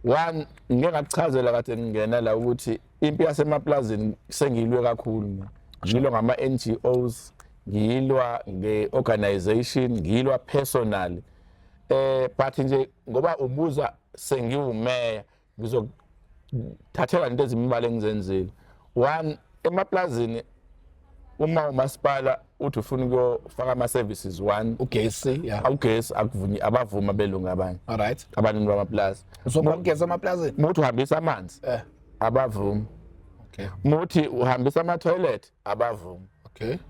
One, ngike ngakuchazela kade ngingena la ukuthi impi yasemaplazini sengilwe kakhulu mina. Ngilwa ngama-NGOs, ngilwa nge-organization, ngilwa personally, but nje ngoba ubuza sengiwumeya, ngizothathela into ezimbalwa engizenzile. One, emaplazini uma umasipala uthi ufuna ukuyofaka ama-services, one, Ugesi, ya. Ugesi akuvunyi, abavuma belungu abanye All right. abanini bamaplazi. So ugesi emaplazini? Uma uthi uhambisa amanzi, abavumi. Uma uthi uhambisa ama-toilet, abavumi.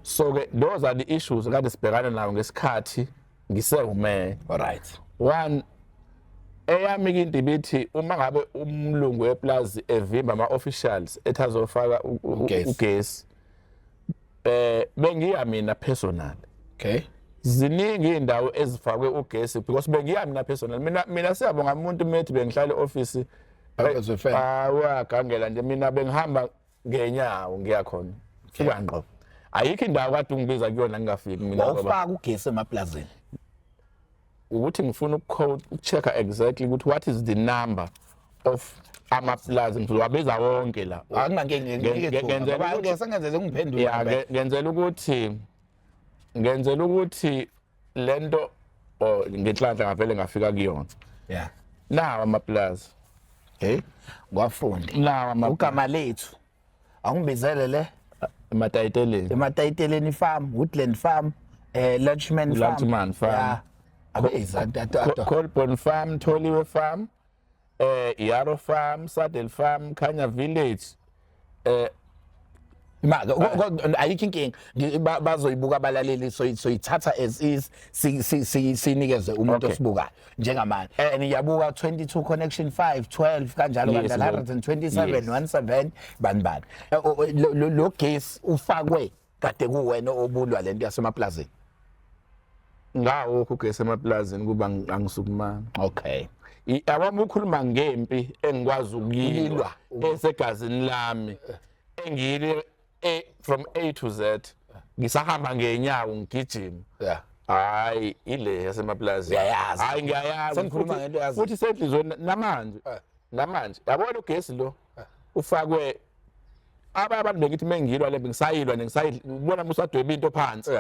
So-ke those are the issues kade sibhekana nawo ngesikhathi ngisewumeya. All right. One, eyami ke into ibithi uma ngabe umlungu weplazi evimba ama-officials ethi azofaka Ugesi. ugesi, bengiya mina personal. Ziningi iy'ndawo ezifakwe ugesi because bengiya mina personal. Mina siyabonga, umuntu methi bengihlala e-office Purpose FM. Uyagangela nje, mina bengihamba ngenyawo ngiya khona, fika ngqo. Ayikho indawo kade ungibiza kuyona ngingafiki mina, ngoba Wawufaka ugesi emaplazini? Ukuthi ngifuna uku-check-a exactly ukuthi what is the number of amaplazi, ngizowabiza wonke la. Akunankinga. Ngenzela Sengenzele ungiphendule. Ya, ngenzela ukuthi lento, oh, ngenhlanhla ngavele ngafika kuyona. Nawa amaplazi. Okay, kwafundi. Nawa amaplazi. Ugama lethu awungibizele le. Ematayiteleni. Ematayiteleni Farm, Woodland Farm, Lachman Farm. Lachman Farm. Yeah, abe izanto. Colborne Farm, Tholiwe Farm, Yarrow Farm, Saddle Farm, Khanya Village. Ma ayikho inkinga. Bazoyibuka abalaleli, soyithatha as is, sinikeze umuntu osibukayo njengamanje. And ngiyabuka 22 connection 5 12 kanjalo, kanjalo, 127 17 bani bani. Lo gesi ufakwe kade kuwena obulwa lento yasemaplazini? Ngawo ugesi emaplazini kuba angisukumanga. Awami ukhuluma ngempi engikwazi ukuyilwa esegazini lami, engiyile from A to Z, ngisahamba ngenyawo ngigijima. Hayi, ile yasemaplazini. Uyayazi. Hayi, ngiyayazi. Sengikhuluma ngento oyaziyo. Futhi senhlizweni namanje. Namanje yabona ugesi lo ufakwe abanye abantu, bengithi mengilwa lempi, ngisayilwa nje, ngisayibona musadweba into phansi,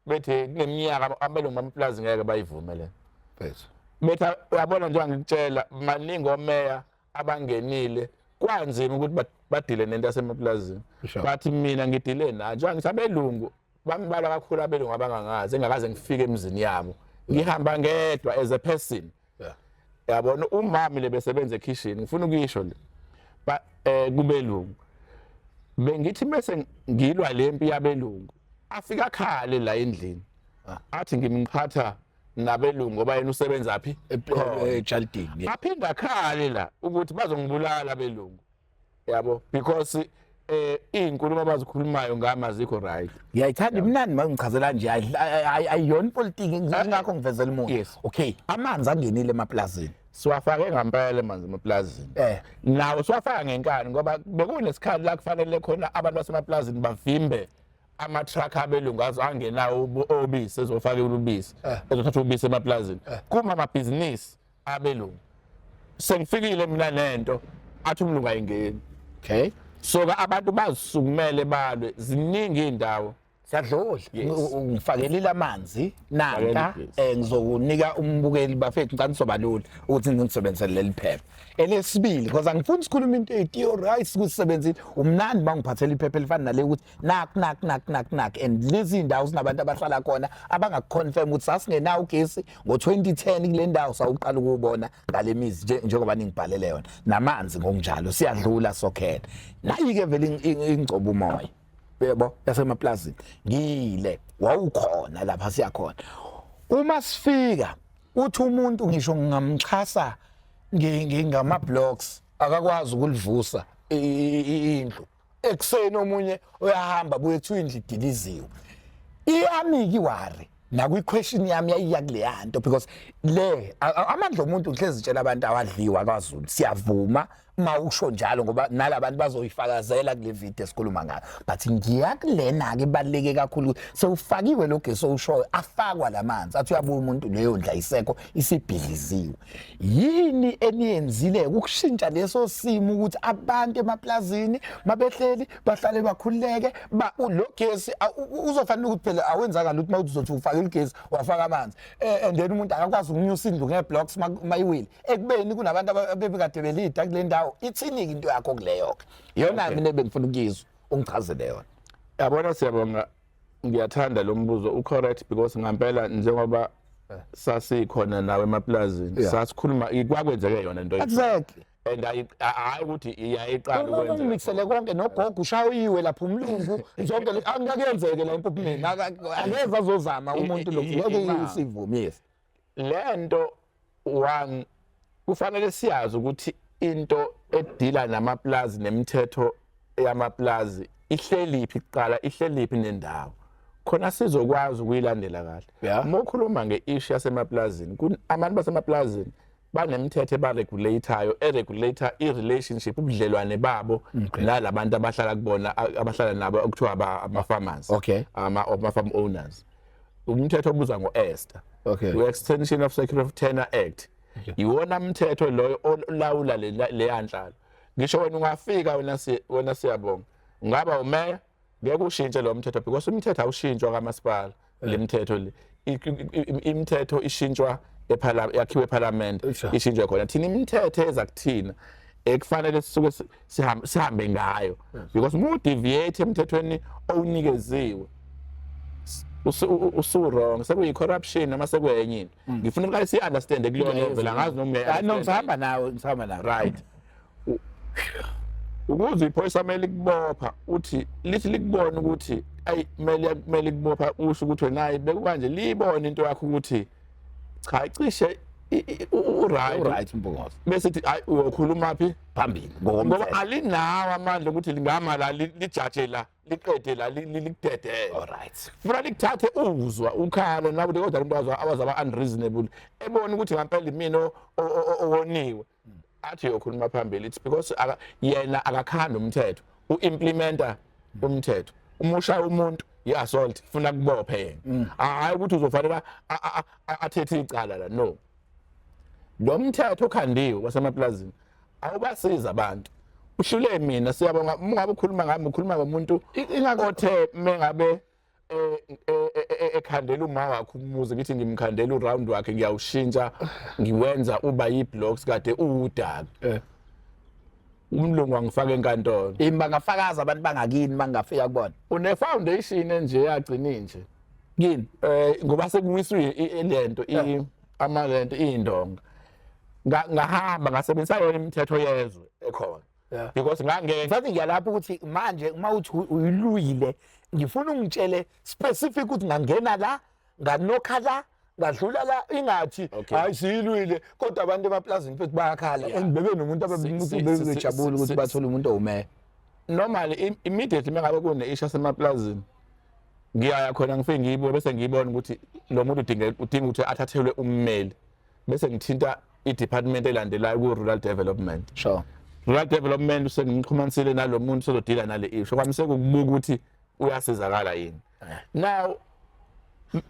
bethi kuneminyaka abelungu bamaplazi ngeke bayivume le. Mfethu. Bethi uyabona, njengoba ngikutshela, maningi omeya abangenile, kwanzima ukuthi badile nento yasemaplazini. Bathi mina ngidile nayo, njengoba ngithi abelungu bambalwa kakhulu, abelungu abangangazi engakaze ngifike emzini yabo, ngihamba ngedwa as a person. Yabona umami le besebenza ekhishini, ngifuna ukuyisho le ba kubelungu, bengithi bese ngilwa lempi yabelungu, afika khale la endlini, athi ngimqhatha nabelungu ngoba yena usebenza phi? Khona. Ejardini. Aphinda akhale la ukuthi bazongibulala abelungu, yabo, because iy'nkulumo abazikhulumayo ngami azikho right. Ngiyayithanda, imnandi uma ngichazela nje. Ayiyona ipolitiki, ingakho ngivezela umuntu. Okay, amanzi angenile emaplazini? Siwafake ngampela amanzi emaplazini. Nawo siwafaka ngenkani ngoba bekunesikhathi la kufanele khona abantu basemaplazini bavimbe ama-truck abelungu angenawo obisi ezofaka ubisi, ezothatha ubisi emaplazini. Kuma amabhizinisi abelungu. Sengifikile mina nento athi umlungu ayingeni. So ke abantu bazisukumele balwe, ziningi iy'ndawo. Siyadlula. Yes. Ungifakelile amanzi nanka. Fakela igesi. Ngizokunika umbukeli bafethu, ngicela nizobalula ukuthi ngisebenzisele leli phepha elesibili because angifuni sikhuluma into eyi-theory. Hayi, sikusebenzile umnandi bangiphathela iphepha elifana nale ukuthi nak nak nak nak nak and lezi ndawo sinabantu abahlala khona abangakuconfirm ukuthi sasingenawo ugesi ngo-2010 kule ndawo, sawuqala ukuwubona ngale mizi njengoba ningibhalele yona, namanzi ngokunjalo. Siyadlula sokhela nayi-ke vele ingcobo umoya yebo yasemaplazini ngile wawukhona lapha siyakhona. Uma sifika uthi umuntu ngisho ngingamxhasa ngama blocks akakwazi ukulivusa indlu ekuseni, omunye uyahamba buye kuthiwa indlu idiliziwe. Iyami worry nakwi-question yami yayiya kuleya nto because le amandla omuntu ngihlezi tshela abantu awadliwa kwaZulu. Siyavuma uma usho njalo ngoba nalabantu bazoyifakazela kule video esikhuluma ngayo, but ngiya kulena-ke ibaluleke kakhulu ukuthi sewufakiwe lo gesi owushoyo, afakwa lamanzi, athi uyabuya umuntu leyo ndlu ayisekho, isibhidliziwe. Yini eniyenzile ukushintsha leso simo ukuthi abantu emaplazini mabehleli bahlale bakhululeke lo gesi uzofanele ukuthi phela awenzakala ukuthi mawuthi uzothi ufake ugesi wafaka amanzi, and then umuntu akakwazi ukunyusa indlu nge-blocks mayiwile ekubeni kunabantu abebekade belida kule ndawo. Ithini-ke into yakho kuleyo-ke? Iyona mina ebengifuna ukuyizwa, ungichazele yona. Yabona, siyabonga, ngiyathanda lo mbuzo, u-correct because ngampela njengoba sasikhona nawe emaplazini sasikhuluma kwakwenzeke yona into and hayi ukuthi iyayiqala ukwenzeka. Ungimixele konke nogogo ushayiwe lapha umlungu zonke angakuyenzeke la empuphumeni, angeze azozama umuntu lo ngeke sivume. Yes. Lento one kufanele siyazi ukuthi into edila namaplazi nemithetho yamaplazi ihleliphi kuqala, ihleliphi nendawo khona sizokwazi ukuyilandela kahle. Uma ukhuluma nge-issue yasemaplazini, abantu basemaplazini banemithetho ebaregulate-ayo, eregulate i-relationship, ubudlelwane babo nalabantu abahlala kubona, abahlala nabo okuthiwa ama-farmers, ama-farm owners. Umthetho obuzwa ngo-ESTA, we-Extension of Security of Tenure Act, iwona mthetho loyo olawula leya nhlalo. Ngisho wena ungafika wena wena siyabonga ungaba umeya, ngeke ushintshe lo mthetho because umthetho awushintshwa kamasipala. Le mthetho le imithetho ishintshwa yakhiwe eParliament, ishintshwe khona. Thina imithetho eza kuthina ekufanele sisuke sihambe ngayo because uma udeviate emthethweni owunikeziwe usu wrong, sekuyi corruption noma sekuyenye into. Ngifuna ukuqale si understand kuleyo level, angazi noma No, ngisahamba nawe, ngisahamba nawe. Right. Ukuze iphoyisa kumele likubopha, uthi lithi likubona ukuthi ayi kumele likubopha, usho ukuthi wena hayi bekukanje, liyibone into yakho ukuthi cha cishe u-right. Right, Mpungose. Bese ithi hayi uyokhuluma phi? Phambili. Ngoba ngokomthetho. Alinawo amandla ukuthi lingama la lijaje la liqede la likudedele. All right. Funa likuthathe uzwa ukhala nawe, kodwa umuntu awazaba unreasonable ebona ukuthi ngampela imina owoniwe, athi uyokhuluma phambili. It's because yena akakhanda umthetho, u-implementa umthetho. Uma ushaya umuntu i-assault, funa kubophe yena, hhayi ukuthi uzofanele athethe icala la. No, lo mthetho okhandiwe wasemaplazini awubasiza abantu, uhlule mina. Siyabonga, uma ngabe ukhuluma ngami ukhuluma ngomuntu othe mengabe ekhandela uma wakhe umuzi, ngithi ngimkhandela uround wakhe, ngiyawushintsha ngiwenza uba yi-blocks kade uwudaka. Umlungu angifaka enkantolo. Yini bangafakaza abantu bangakini bangafika kubona? Une-foundation enje yagcina inje. Kini? Ngoba sekuwiswe lento amalento iy'ndonga. Ngahamba ngasebenzisa yona imithetho yezwe ekhona because ngangeke Mfethu, ngiyalapha ukuthi manje uma uthi uyilwile, ngifuna ungitshele specific ukuthi ngangena la, nganokha la, ngadlula la, ingathi hayi siyilwile kodwa abantu emaplazini mfethu bayakhala and bebe nomuntu abebejabula ukuthi bathole umuntu owumeya. Normally immediately mengabe kune-issue yasemaplazini ngiyaya khona, ngifike ngiyibuke bese ngiyibona ukuthi lo muntu udinga ukuthi athathelwe ummeli, bese ngithinta I-department elandelayo ku-rural development. Sure. Rural development sengimxhumanisile nalo muntu sozodila nale issue kwami, sekukubuka ukuthi uyasizakala yini. Now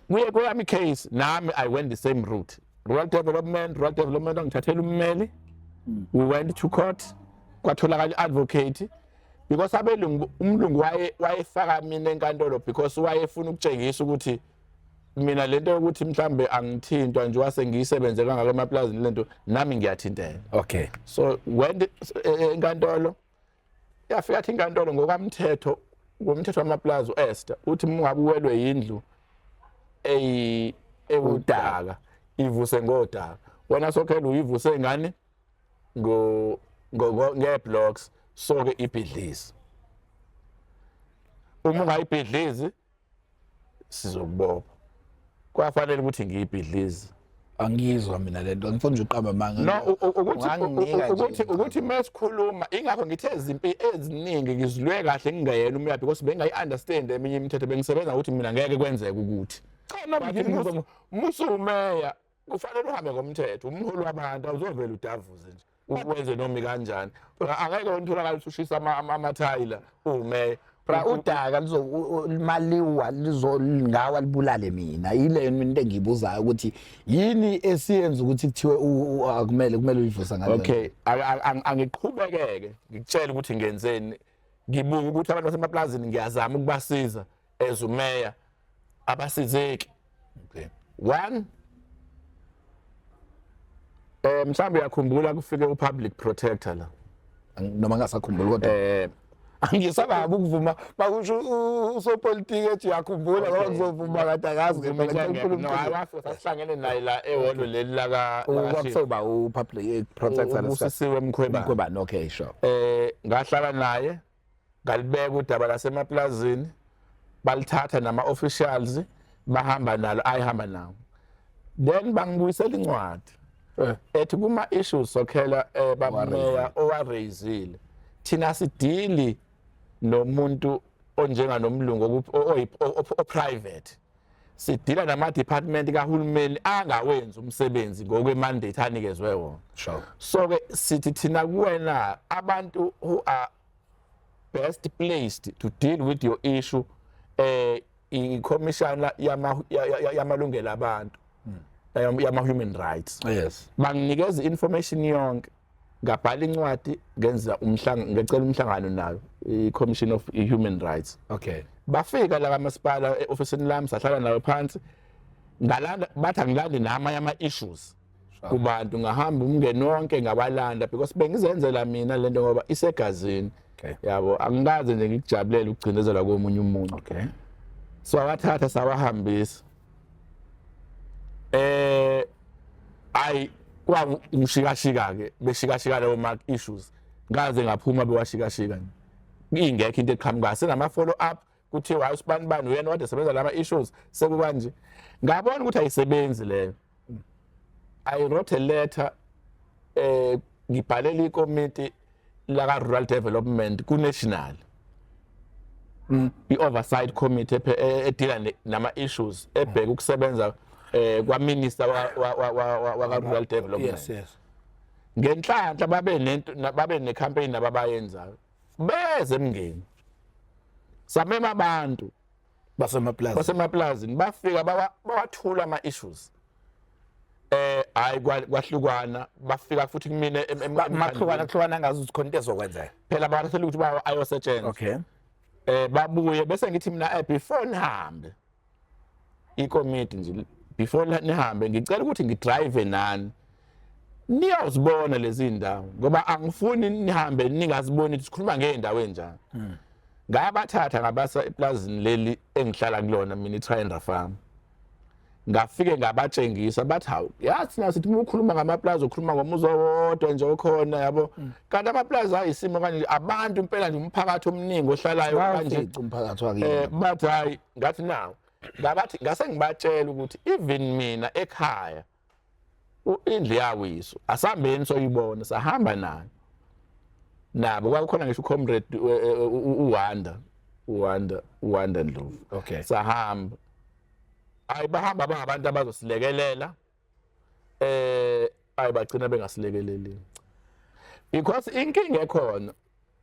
kuye kweyami case nami I went the same route, rural development. Rural development angithathela ummeli, we went to court, kwatholakala i-advocate because abelungu, umlungu waye wayefaka mina enkantolo because wayefuna ukutshengisa ukuthi mina lento yokuthi mhlambe angithintwa nje wase ngiyisebenze kangaka emaplazini, lento nami ngiyathinteka. So went enkantolo, yafika athi inkantolo ngokwamthetho, ngomthetho wamaplazi u-Esther uthi uma ungabe uwelwe yindlu ewudaka, ivuse ngodaka. Wena sokhela uyivuse ngani? Ngo nge-blocks. So-ke ibhidlizi, uma ungayibhidlizi sizokubopha. Kwafanele ukuthi ngiyibhidlize. Angiyizwa mina lento, angifuni nje uqamba amanga. No, ukuthi Unganginika nje ukuthi mesikhuluma, ingakho ngithe izimpi eziningi ngizilwe kahle ngingeyena umya because bengayi-understand eminye imithetho. Bengisebenza ukuthi mina ngeke kwenzeke ukuthi Cha, Bathi musumeya kufanele uhambe ngomthetho, umholi wabantu, awuzovela udavuze nje ukwenze noma ikanjani. Angeke utholakala ukuthi ushisa amathayila umeya. Bra, udaka lizo maliwa lizolingawa libulale mina. Ile into engiyibuzayo ukuthi yini esiyenza ukuthi kuthiwe akumele, kumele uyivusa ngale. Okay, angiqhubekeke ngikutshela ukuthi ngenzeni. Ngibuka ukuthi abantu basemaplazini ngiyazama ukubasiza as umeya, abasizeki. One, mhlawumbe uyakhumbula kufike u-public protector la. Noma ngasakhumbula kodwa angisakabi ukuvuma bakusho usopolitiki ethi uyakhumbula ngoba ngizovuma kade akazi ngempela. No, wafika sasihlangene naye la ehholo leli laka Kwakusoba u-public protector. Ubusisiwe Mkhwebane. Mkhwebane, okay, sure. Ngahlala naye, ngalibeka udaba lasemaplazini, balithatha nama officials bahamba nalo, ayihamba nawo, then bangibuyisela incwadi ethi kuma issues sokhela bameya owa-raisile, thina sidili nomuntu onjenga nomlungu o-private, sidila nama department kahulumeni angawenzi umsebenzi ngokwe-mandate anikezwe wona. So ke sithi thina kuwena, abantu who are best placed to deal with your issue, i-commissioner yamalungelo abantu, yama human rights. Banginikeza information yonke, ngabhala incwadi, ngenza umhlangano, ngecela umhlangano nayo i-Commission of Human Rights. Bafika la kamasipala e-ofisini lami, sahlala nayo phansi, ngalanda, bathi angilande namanye ama-issues kubantu. Ngahamba umngeni wonke ngabalanda because bengizenzela mina lento ngoba isegazini. Yabo, angikaze nje ngikujabulela ukugcindezelwa komunye umuntu. So awathatha, sawahambisa, ayi kwa ngishikashika ke, beshikashika lawo ma issues, ngaze ngaphuma bewashikashika nje, ingekho into eqhamukayo. Senama follow up, kuthiwa hayi, usibani bani uyena wade sebenza lama issues, sekubanje. Ngabona ukuthi ayisebenzi leyo. I wrote a letter, ngibhalela ikomiti la rural development ku national, i-oversight committee edila nama issues ebheka ukusebenza kwa minister wa rural development. Ngenhlanhla babe nento, babe ne campaign ababayenzayo, beze emngeni, samema abantu basemaplaza. Basemaplazini bafika, bawathula ama issues, hayi kwahlukwana, bafika futhi kumina Mahlukana kuhlukana ngazi ukuthi khona into ezokwenzeka. Phela bathathela ukuthi bawa ayosetshenzwa. Babuye bese ngithi mina, before nihambe, ikomiti nje, before nihambe ngicela ukuthi ngidrive nani niyozibona lezi ndawo ngoba angifuni nihambe ningaziboni ukuthi sikhuluma ngey'ndawo enjani. Ngabathatha ngabasa eplazini leli engihlala kulona mina, i-Triandra Farm. Ngafike ngabatshengisa, bathi hawu, yazi thina sithi uma ukhuluma ngamaplazi ukhuluma ngomuzi owodwa nje okhona, yabo, kanti amaplazi ayisimo kanje, abantu impela nje, umphakathi omningi ohlalayo kanje. Bafica umphakathi wakini. Bathi hayi, ngathi nawo, ngabathi ngase ngibatshela ukuthi even mina ekhaya indlu yawiso, asihambeni soyibona. Sahamba nayo nabo, kwakukhona ngisho ucomrade uWanda, uWanda Ndlovu. Sahamba, hayi bahamba bangabantu abazosilekelela. Ayi, bagcina bengasilekeleli because inkinga ekhona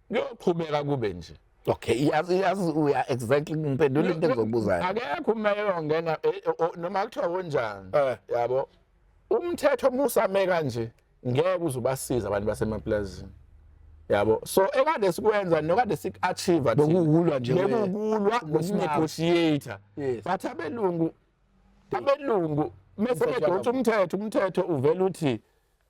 kuyoqhubeka kube nje. Okay, yazi uya exactly ngiphendula into engizokubuzayo. Akekho umeya ongena noma kuthiwa wonjani. Yabo, umthetho musame kanje ngeke uzubasiza abantu basemaplazini, yabo. So ekade sikwenza nokade sik-achieve Bekuwukulwa nje bekuwukulwa nokunegotiate. But abelungu mese bedonsa umthetho uvela uthi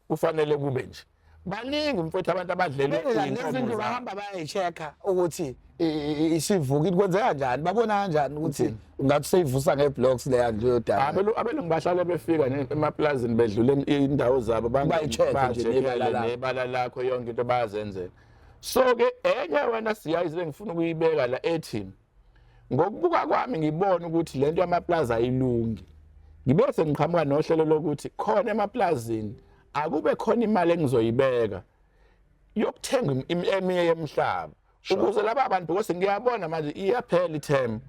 kufanele kube nje. Baningi, mfowethu, abantu abadlele iy'nkomo lezi zabo. Bahamba bayayi-check-a ukuthi isivukile, kwenzeka kanjani, babona kanjani ukuthi ngathi seyivusa nge-blocks leya ndlu yodaba? Abelungu bahlale befika emaplazini, bedlule indawo zabo. Bayi-check-e nje nebala lakho. Nebala lakho, yonke into bayazenzela. So-ke enye wena siyayizi engifuna ukuyibeka la ethi ngokubuka kwami ngibona ukuthi lento yamaplazi ayilungi. Ngibe sengiqhamuka nohlelo lokuthi khona emaplazini akube khona imali engizoyibeka yokuthenga eminye yemihlaba ukuze laba bantu, because ngiyabona manje iyaphela i-term,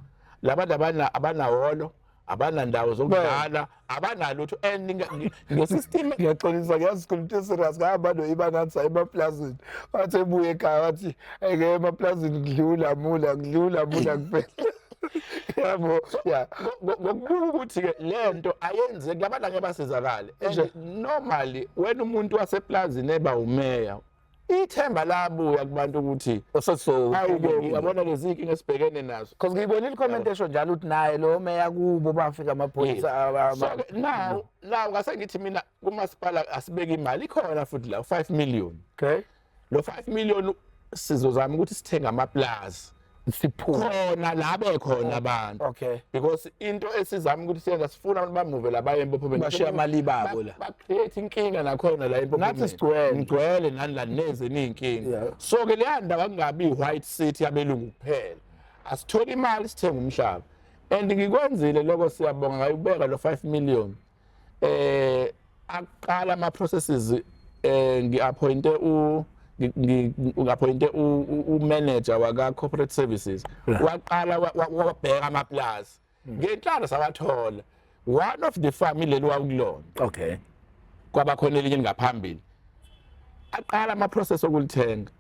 labantu abanahholo, abanandawo zokudlala, abanalutho and ngesystem. Ngiyaxolisa, ngiyazi sikhuluma into serious. Ngahamba no-Ibanatsa emaplazini, wathi ebuye ekhaya wathi eke emaplazini kudlula mula, kudlula mula kuphela, yabo ya. Ngokubuka ukuthi-ke le nto ayenzeki, labantu angeke basizakale. And normally wena umuntu waseplazini eba umeya, ithemba labuya kubantu ukuthi Oseso hayi-ke, uyabona lezi iy'nkinga esibhekene nazo. Because ngiyibonile i-comment esho njalo ukuthi naye lo meya kubo bafika amaphoyisa. So-ke now ngase ngithi mina kumasipala asibeke imali ikhona futhi la, 5 million. Lo 5 million sizozama ukuthi sithenge amaplazi Siphume khona la bekhona abantu because into esizama ukuthi siyenza, sifuna abantu bamuve la baye eMpophomeni. Bashiye amaliba abo la. Ba-create inkinga nakhona la eMpophomeni. Nathi sigcwele. Ngigcwele nani la neze niy'nkinga. So-ke leya ndawo akungabi i-white city yabelungu kuphela, asithole imali sithenge umhlaba and ngikwenzile lokho, siyabonga, ngayibeka lo 5 million. Aqala ama processes, ngi-appointe u ngi-appointe u-manager waka corporate services, waqala wabheka amaplazi. Ngenhlalo sawathola one of the farm ileli wakulona. Kwaba khona elinye ngaphambili, aqala ama process okulithenga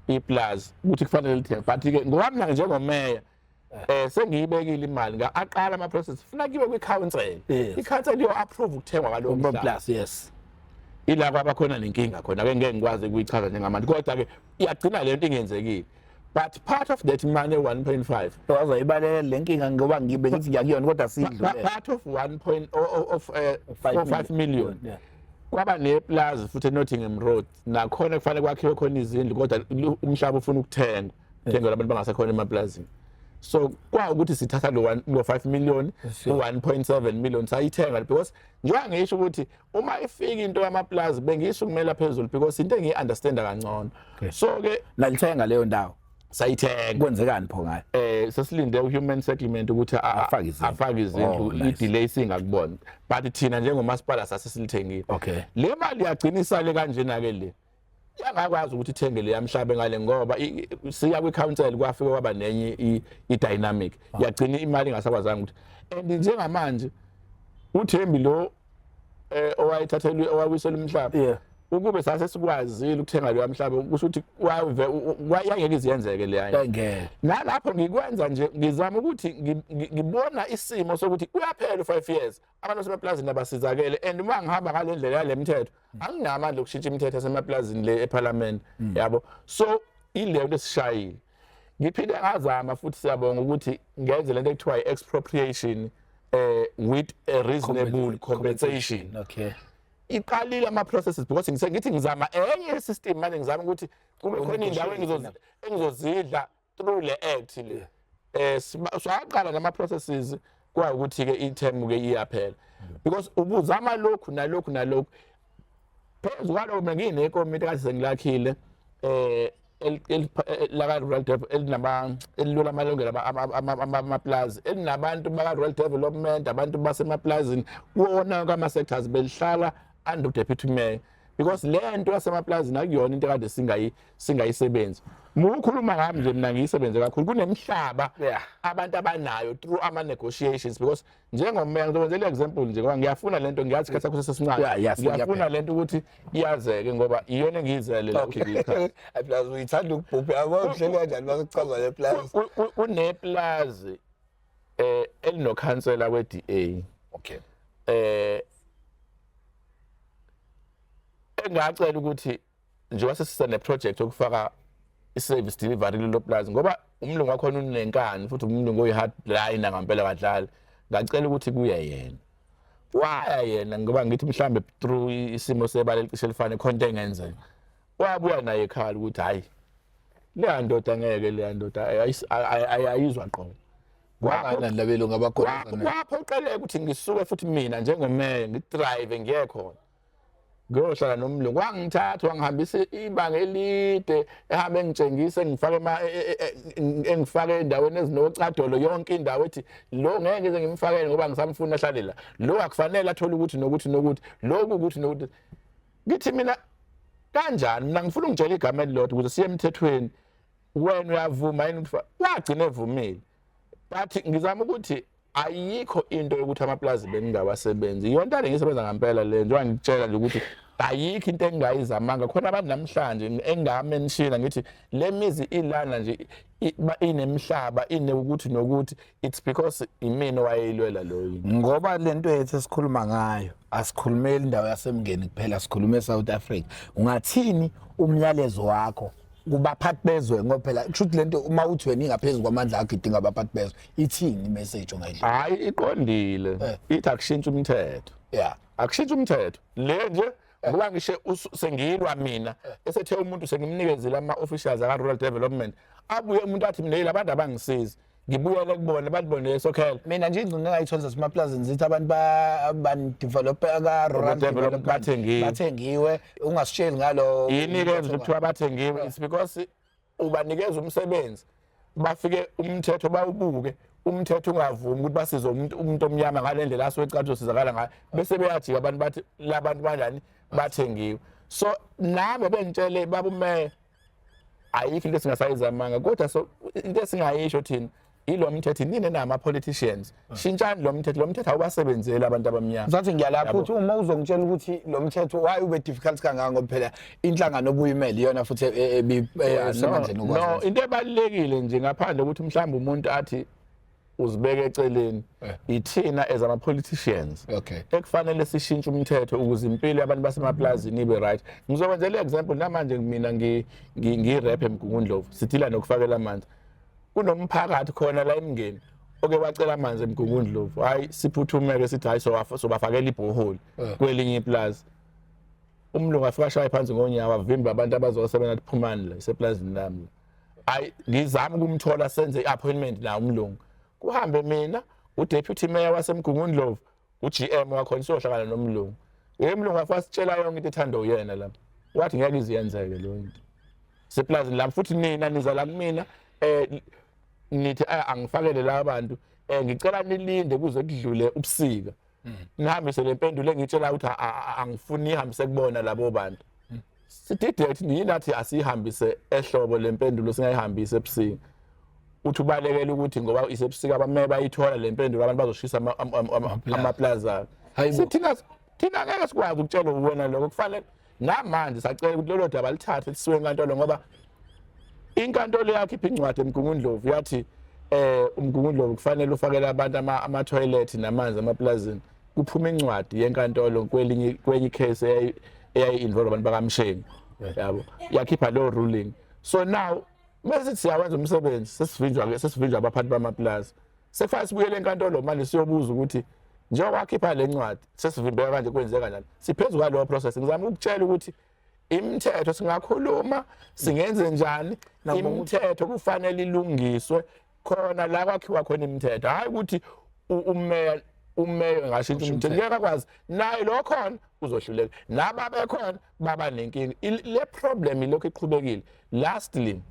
iplazi ukuthi kufanele lithenge, but ke ngoba mina njengomeya sengiyibekile imali, aqala ama process, funa kiwe kwi-council. I-council iyo approve ukuthengwa kwalowo mhlaba. Plus, yes. Ila kwaba khona nenkinga khona ke, ngeke ngikwazi ukuyichaza njengamanje, kodwa ke iyagcina lento ingenzekile, but part of that money, 1.5 Wazoyibalekela le nkinga ngoba ngibe ngithi ngiyakuyona, kodwa siyidlulele. Part of 1 point of 5 million kwaba neplazi futhi eNottingham Road, nakhona kufanele kwakhiwe khona izindlu, kodwa umhlaba ufuna ukuthengwa, thengelwa abantu bangasekhona emaplazini. So kwa ukuthi sithatha lo 5 million, u-1.7 million sayithenga, because njengoba ngisho ukuthi uma ifika into yamaplazi bengisho kumela phezulu because into engiyi-understanda kangcono. So ke Nalithenga leyo ndawo? Sayithenga. Kwenzekani pho ngayo? Sesilinde u-human settlement ukuthi Afake izindlu. Afake izindlu. Oh, nice. I-delay singakubona, but thina njengomasipala sase silithengile. Le mali yagcina isale kanjena-ke, le yangakwazi ukuthi ithenge leya mhlaba ngale ngoba siya kwi-council kwafika kwaba nenye i-dynamic, yagcina imali ingasakwazanga ukuthi. And njengamanje uThembi lo owayethathelwe, owawisela umhlaba, ukube sase sikwazile ukuthenga leya mhlaba, kusho ukuthi yangeke iziyenzeke leya. Ngeke. Nalapho ngikwenza nje ngizama ukuthi ngibona isimo sokuthi kuyaphela u-5 years, abantu basemaplazini abasizakele, and uma ngihamba ngale ndlela yale mthetho anginamandla okushintsha imithetho yasemapulazini le ephalamende, yabo. So ileyo nto esishayile. Ngiphinde ngazama futhi, siyabonga, ukuthi ngenze lento ekuthiwa i-expropriation with a reasonable compensation. Iqalile ama-processes because ngise ngithi ngizama enye system manje, ngizama ukuthi kube khona iy'ndawo engizozidla through le act le. Saqala nama-processes, kwawukuthi-ke i-term ke iyaphela because ubuzama lokhu nalokhu nalokhu. Phezu kwalokho mina nginekomiti kade sengilakhile laka Rural Development elinama elilwela amalungelo amaplazi, elinabantu baka Rural Development, abantu basemaplazini kuwona kama sectors, belihlala under deputy mayor because le nto yasemaplazini akuyona into ekade singayisebenzi. Mukhuluma ngami nje, mina ngiyisebenze kakhulu kunemhlaba abantu abanayo through ama negotiations, because njengomeya, ngizokwenzela example nje, ngoba ngiyafuna lento, ngiyazi isikhathi sakho sesincane. Ngiyafuna lento ukuthi iyazeke, ngoba iyona engiyizele la ukuthi ngiyichaze. Plus uyithanda ukubhubha, yabo, uhleli kanjani masekuchazwa le plus? Kuneplazi elinokhansela we-DA. Engacela ukuthi njengoba sesisa ne-project yokufaka i-service delivery lelo plazi, ngoba umlungu wakhona unenkani futhi umlungu oyi-hard liner ngampela, kadlali, ngacela ukuthi kuye yena, waya yena, ngoba ngithi mhlambe through isimo sebala elicishe lifane khona into engenzeka. Wabuya naye ekhala ukuthi hayi, leya ndoda ngeke, leya ndoda ayizwa qobo. Bangakanani labelungu abakhona? Kwaphoqeleka ukuthi ngisuke futhi mina njengomeya ngidrive ngiye khona, ngiyohlala nomlungu. Wangithatha wangihambisa ibanga elide, ehambe engitshengisa, engifake engifake endaweni ezinocadolo yonke indawo, ethi lo ngeke ngize ngimfakele ngoba ngisamfuna ahlale la, lo akufanele athole ukuthi nokuthi nokuthi lokhu ukuthi nokuthi. Ngithi mina, kanjani? Mina ngifuna ungitshela igama elilodwa ukuze siye emthethweni. Wena uyavuma yini? Wagcina evumile, but ngizama ukuthi ayikho into yokuthi amaplazi bengingawasebenzi. Iyona le ngisebenza ngampela le, njengoba ngikutshela nje ukuthi ayikho into engingayizamanga khona. Abantu namhlanje engamenshina ngithi le mizi ilana nje inemhlaba, inekuthi nokuthi, it's because imina owayeyilwela loyo. Ngoba lento yethu esikhuluma ngayo, asikhulumeli indawo yaseMngeni kuphela, sikhuluma eSouth Africa. Ungathini umyalezo wakho kubaphathi bezwe? Ngoba phela kusho ukuthi lento uma uthi wena ingaphezulu kwamandla akho, idinga abaphathi bezwe. Ithini imessage ongayidlula? Hayi, iqondile. Ithi akushintshe umthetho. Akushintshe umthetho le nje, ngoba ngisho sengilwa mina, esethe umuntu sengimnikezile ama-officials aka-rural development, abuye umuntu athi mina yila bantu abangisizi, ngibuyele kubona, bantu bona sokhela. Mina nje ingcinga engayithola zasemaplazini zithi abantu banidevelope ka-rural development bathengiwe. Bathengiwe, ungasitsheli ngalo. Yini-ke nje kuthiwa bathengiwe? It's because ubanikeza umsebenzi, bafike umthetho bawubuke, umthetho ungavumi ukuthi basize umuntu omnyama ngale ndlela asuke ecathi uzosizakala ngayo, bese beyajika abantu bathi la bantu banjani, bathengiwe. So nami bengitshele, baba umeya, ayikho into esingasayizamanga, kodwa so into esingayisho thina ilo mthetho, nini nama-politicians, shintshani lo mthetho, lo mthetho awubasebenzeli abantu abamnyama. Ngisathi ngiyalapho ukuthi uma uzongitshela ukuthi lo mthetho why ube difficult kangaka, ngoba phela inhlangano obuyimele iyona futhi esemandleni No, ukwazi. Into ebalulekile nje, ngaphandle ukuthi mhlawumbe umuntu athi uzibeke eceleni, ithina as ama-politicians ekufanele sishintshe umthetho ukuze impilo yabantu basemaplazini ibe right. Ngizokwenzela i-example. Namanje mina ngi-rep eMgungundlovu, sidila nokufakela amanzi. Kunomphakathi khona la eMngeni oke wacela amanzi eMgungundlovu. Hayi, siphuthume-ke sithi hayi, sobafakela ibhoholi kwelinye iplazi. Umlungu afika ashaye phansi ngonyawo, avimbe abantu abazosebenza, athi phumani la, iseplazini lami la. Hayi, ngizama ukumthola, senze i-appointment la umlungu, kuhambe mina, udeputy mayor waseMgungundlovu, u-GM wakhona, siyohlangana nomlungu. Ye mlungu, afika sitshela yonke into ethandwa uyena lapha, wathi ngeke iziyenzeke leyo nto seplazini lami, futhi nina niza la kumina nithi angifakele la bantu, ngicela nilinde kuze kudlule ubusika, nihambise le mpendulo engitshela ukuthi angifuni ihambise kubona labo bantu. Sidideke yini nathi asiyihambise ehlobo le mpendulo, singayihambisi ebusika. Uthi ubalekela ukuthi ngoba isebusika abame bayithola le mpendulo, abantu bazoshisa amaplaza abo. Hayibo. Sithina thina ngeke sikwazi ukutshela uwena lokho. Kufanele namanje sacela ukuthi lolo daba lithathe lisiwe enkantolo, ngoba inkantolo yakhipha incwadi eMgungundlovu yathi uMgungundlovu kufanele ufakele abantu ama-toilet namanzi amaplazini. Kuphuma incwadi yenkantolo kwelinye kwenye case eyayi-involve abantu bakaMshengu, yabo, yakhipha leyo ruling. So now mase siyawenza umsebenzi, sesivinjwa ke, sesivinjwa abaphathi bamaplazi. Sekufanele sibuyele enkantolo manje siyobuza ukuthi njengoba wakhipha le ncwadi sesivimbeka kanje, kwenzeka kanjani? Siphezu kwalowo process. Ngizama ukutshela ukuthi imithetho, singakhuluma singenze njani, imithetho kufanele ilungiswe khona la kwakhiwa khona imithetho, hhayi ukuthi umeya engashintsha umthetho. Ngeke akwazi naye lo khona, uzohluleka, naba bekhona baba nenkinga. Le problem ilokhu iqhubekile. Lastly,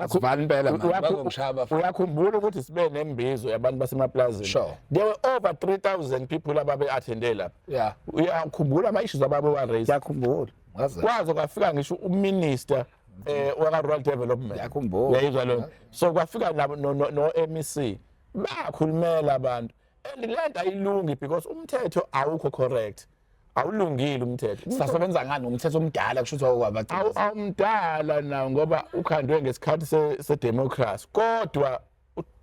Asivala impela manje, bazongishaya abafana. Uyakhumbula ukuthi sibe nembizo yabantu basemaplazini? Sure. There were over 3000 people ababe-attende lapha. Uyakhumbula ama-issues ababewa-raise? Ngiyakhumbula, ngaze Kwaze kwafika ngisho uminister. Waka Rural Development. Ngiyakhumbula. Uyayizwa leyo? So kwafika nabo no MEC, bakhulumela abantu, and lento ayilungi because umthetho awukho correct, awulungile umthetho. Sisasebenza ngani umthetho omdala, kusho ukuthi wawabagcina? Awumdala nawo ngoba ukhandwe ngesikhathi se-democracy, kodwa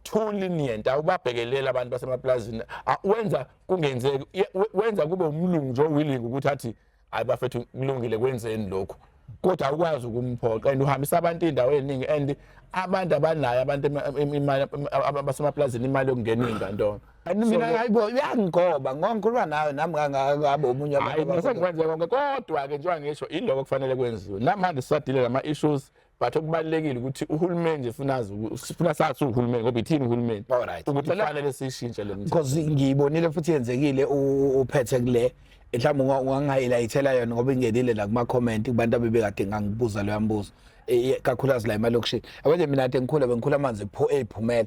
too lenient, awubabhekeleli abantu basemaplazini. Wenza kungenzeki, wenza kube umlungu nje willing ukuthi athi, "Hayi bafethu, kulungile, kwenzeni lokhu," kodwa awukwazi ukumphoqa, and uhambisa abantu iy'ndawo ey'ningi, and abantu abanayo, abantu imali, abasemaplazini, imali yokungena iy'nkantolo. And mina, hayibo, uyangigoba ngoba ngikhuluma nawe, nami ngangabe omunye Hayi, wabantu. Mina sengikwenze konke, kodwa-ke njengoba ngisho, iloko kufanele kwenziwe. Namanje sisadile nama-issues, but okubalulekile ukuthi uhulumeni nje funa azi sifuna sazi uhulumeni, ngoba ithini uhulumeni ukuthi kufanele siyishintshe le mithetho. Because ngiyibonile futhi yenzekile, uphethe kule, mhlawumbe ungangihighlightela yona ngoba ingenile la kuma-comment kubantu abebekade ngangibuza loya mbuzo, kakhulukazi la emalokishini. Yabo nje, mina kade ngikhula, bengikhula amanzi ephumela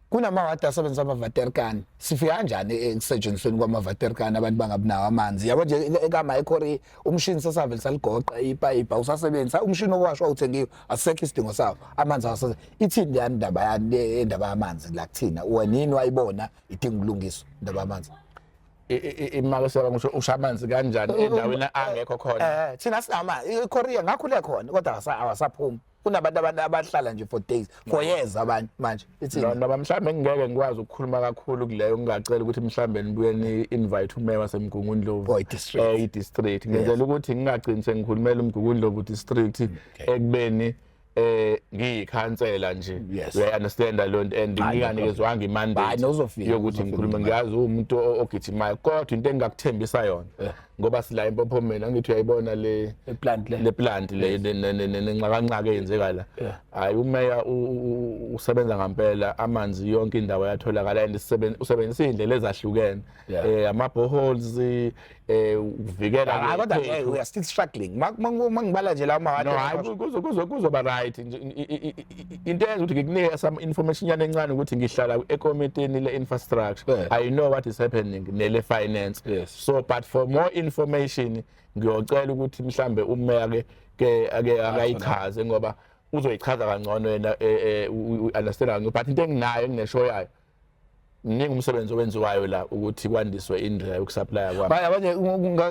kunamawadi asebenzisa ama-waterkan. Sifika kanjani ekusetshenzisweni kwama-waterkan, abantu bangabi nawo amanzi? Yabo nje, kama-ekhori umshini sesavele saligoqa ipayipi, awusasebenzisa umshini owashwa uthengiwe, asisekho isidingo sawo, amanzi awasase. Ithini yani indaba yani indaba yamanzi la kuthina? Wena yini wayibona idinga ukulungiswa, indaba yamanzi? Imali siyaba ngisho usha amanzi kanjani endaweni angekho khona? Thina sinama iKorea, ngakhule khona, kodwa awasaphumi. Kunabantu abantu abahlala nje for days, for years abanye manje. Ithini? No, noma mhlawumbe ngingeke ngikwazi ukukhuluma kakhulu kuleyo, ngingacela ukuthi mhlawumbe nibuye ni-invite umeya waseMgungundlovu. Oh, i-district. I-district, ngenzela ukuthi ngingagcini sengikhulumela uMgungundlovu district ekubeni ngiyikhansela nje. Uyayi-understanda leyo nto, and Hayi, nginganikezwanga Hayi, imandate nozofika, yokuthi uzofika ngikhulume. Ngiyazi uwumuntu ogijimayo, kodwa into engingakuthembisa yona, ngoba sila eMpophomeni, angithi uyayibona le Iplant le. Le plant le nenxakanxaka eyenzeka la. Hayi, umeya usebenza ngampela, amanzi yonke indawo ayatholakala, and usebenzisa iy'ndlela ezahlukene, ama-boreholes, ukuvikela Hayi, kodwa kwethu. we are still struggling. Ma ngibala nje lawo mawadi. No, hayi, kuzoba right nje. Into eyenza ukuthi ngikunike some information yana encane ukuthi ngihlala ekomitini le-infrastructure. I know what is happening nele finance. So but for more information ngiyocela ukuthi mhlambe umeya ke ake akayichaze, ngoba uzoyichaza kangcono yena, understand kangcono. But into enginayo, enginesho yayo, mningi umsebenzi owenziwayo la ukuthi kwandiswe indlela yokusupplya kwami. Baya manje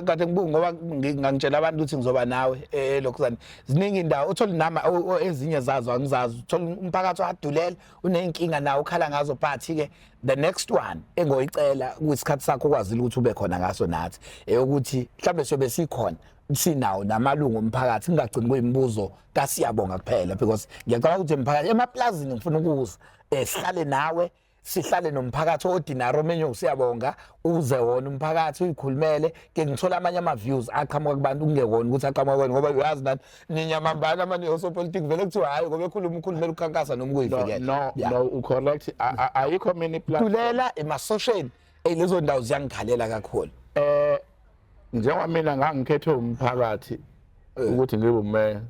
kade ngibuka ngoba ngangitshela abantu ukuthi ngizoba nawe lokhuzana. Ziningi indawo uthola nama ezinye zazo angizazi, uthola umphakathi wadulela uneyinkinga nawo, ukhala ngazo. But ke the next one engoyicela kwisikhathi sakho ukwazile ukuthi ube khona ngaso nathi, eyokuthi mhlambe siyobe sikhona, sinawo namalungu omphakathi, kungagcini kuyimibuzo kaSiyabonga kuphela, because ngiyacabanga ukuthi emphakathi emaplazini ngifuna ukuza sihlale nawe, sihlale nomphakathi ordinary omenye uSiyabonga, uze wona umphakathi uyikhulumele ke, ngithola amanye ama-views aqhamuka kubantu, kungekona ukuthi aqhamuka kwena, ngoba uyazi nani ninyamambana amanye osopolitiki, vele kuthiwa hhayi ngoba ekhuluma ukhulumela ukukhankasa noma No. ukuyivikela. No. No, ucorrect. Ayikho many platform. Tulela emasosheni, eyi, lezo ndawo ziyangikhalela kakhulu. Njengoba mina ngangikhethwe umphakathi ukuthi ngibe umeya,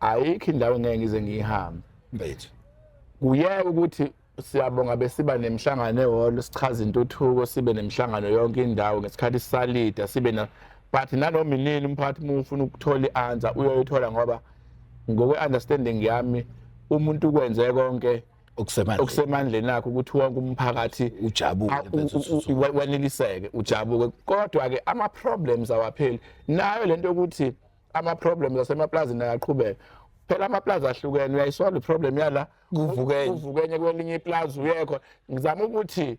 ayikho indawo engeke ngize ngiyihambe. Mbethu. Kuyeke ukuthi siyabonga, besiba nemihlangano ehholo, sichaza intuthuko, sibe nemihlangano yonke indawo ngesikhathi sisalida, sibe na, but nanoma inini umphakathi uma ufuna ukuthola i-answer uyoyithola, ngoba ngokwe-understanding yami umuntu ukwenze konke okusemandleni okusemandleni akhe ukuthi wonke umphakathi ujabule, mfethu, waneliseke, ujabuke. Kodwa-ke ama-problems awapheli, nayo lento yokuthi ama-problems asemaplazini ayaqhubeka. Phela amaplazi ahlukene, uyayisolve i-problem yala, Kuvuke enye. Kuvuke enye kwelinye iplazi, uyekho. Ngizama ukuthi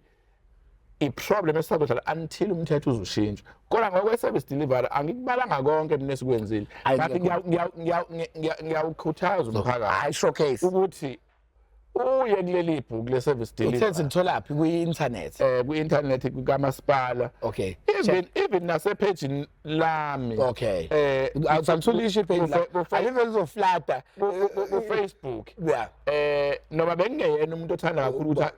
i-problem esisazohlala until umthetho uzushintsha, kodwa ngokwe-service delivery angikubalanga konke mina esikwenzile, Hayi, but ngiyawukhuthaza umphakathi Hayi, showcase. ukuthi uye kuleli bhuku le-service uthe delivery. Silitholaphi kwi-internet? Ku-internet kamasipala. Even nasephejini lami. Awusalitholisho ipage la? Alivele lizoflata. Ku-Facebook. Noma bengingeyena umuntu othanda kakhulu ukuthi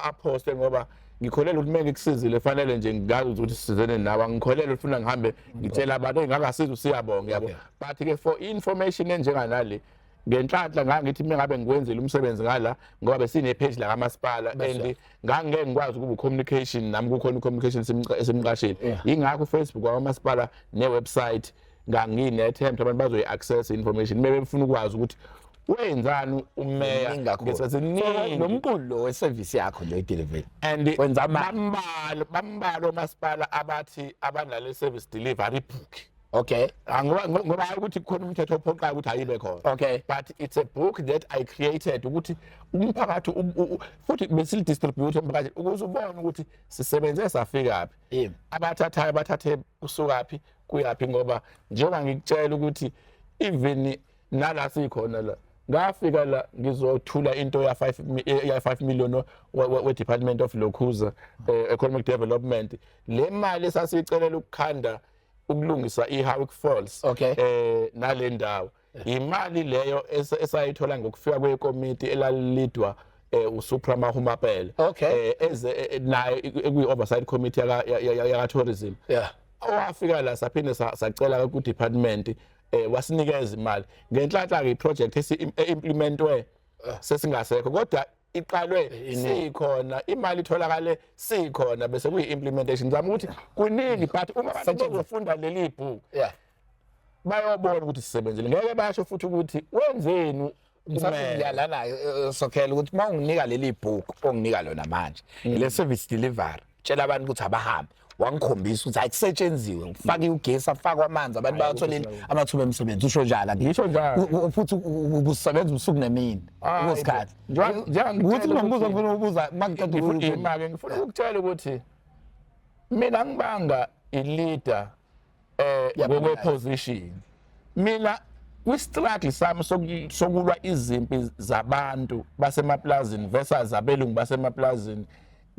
aposte, ngoba ngikholelwa ukuthi uma ngikusizile fanele nje ngazi ukuthi sisizene nawe, angikholelwa ukuthi funa ngihambe ngitshela abantu engingakasiza uSiyabonga, yabo. But ke for information enjenganale, ngenhlanhla ngangithi uma ngabe ngikwenzile umsebenzi ngala, ngoba besine-page la kamasipala, and ngangeke ngikwazi ukuba u-communication nami, kukhona i-communication esimqashile. Yingakho uFacebook wakamasipala ne-website. Ngangine-attempt, abantu bazoyi-access information bebe befuna ukwazi ukuthi wenzani umeya. Kuningi kakhulu. Ngesikhathi esiningi. Lo mqulu lo weservice yakho nje oyidelivery And wenza amali. Bambalwa omasipala abathi abanale service delivery book. Ngoba hayi ukuthi kukhona umthetho ophoqayo ukuthi ayibe khona, but it's a book that I created ukuthi umphakathi futhi besilidistribute emphakathini ukuze ubone ukuthi sisebenze safikaphi, abathathayo bathathe kusukaphi kuyaphi, ngoba njengoba ngikutshela ukuthi even nala sikhona la, ngafika la ngizothula into ya 5 million we Department of Lokhuza Economic Development, le mali esasiyicelela ukukhanda ukulungisa iHowick Falls. Nale ndawo imali leyo esayithola ngokufika kwekomiti elalilidwa uSupra Mahumapelo, eze naye ekuyi oversight committee yaka tourism, owafika la saphinde sacela ku department, wasinikeza imali. Ngenhlanhla ke iproject esi-implementwe sesingasekho, kodwa iqalwe sikhona, imali itholakale sikhona, bese kuyi-implementation. Ngizama ukuthi kuningi, but uma abantu bezofunda leli bhuku bayobona ukuthi sisebenzile, ngeke basho futhi ukuthi wenzeni Mhlawumbe ngiyalana Sokhela ukuthi uma unginika leli bhuku onginika lona manje le service delivery, tshela abantu ukuthi abahambe, wangikhombisa ukuthi ayisetshenziwe, ngifake ugesi, afakwe amanzi, abantu bayathola amathuba emisebenzi, usho njalo? Ngisho njalo. Futhi ubusebenza ubusuku nemini kusikhathi Njengoba ukuthi kunombuzo ngifuna ukubuza makuqeda. Ima-ke, ngifuna ukukutshela ukuthi mina ngibanga i-leader ngokwe-position. Mina kwi-struggle sami sokulwa izimpi zabantu basemaplazini versus abelungu basemaplazini,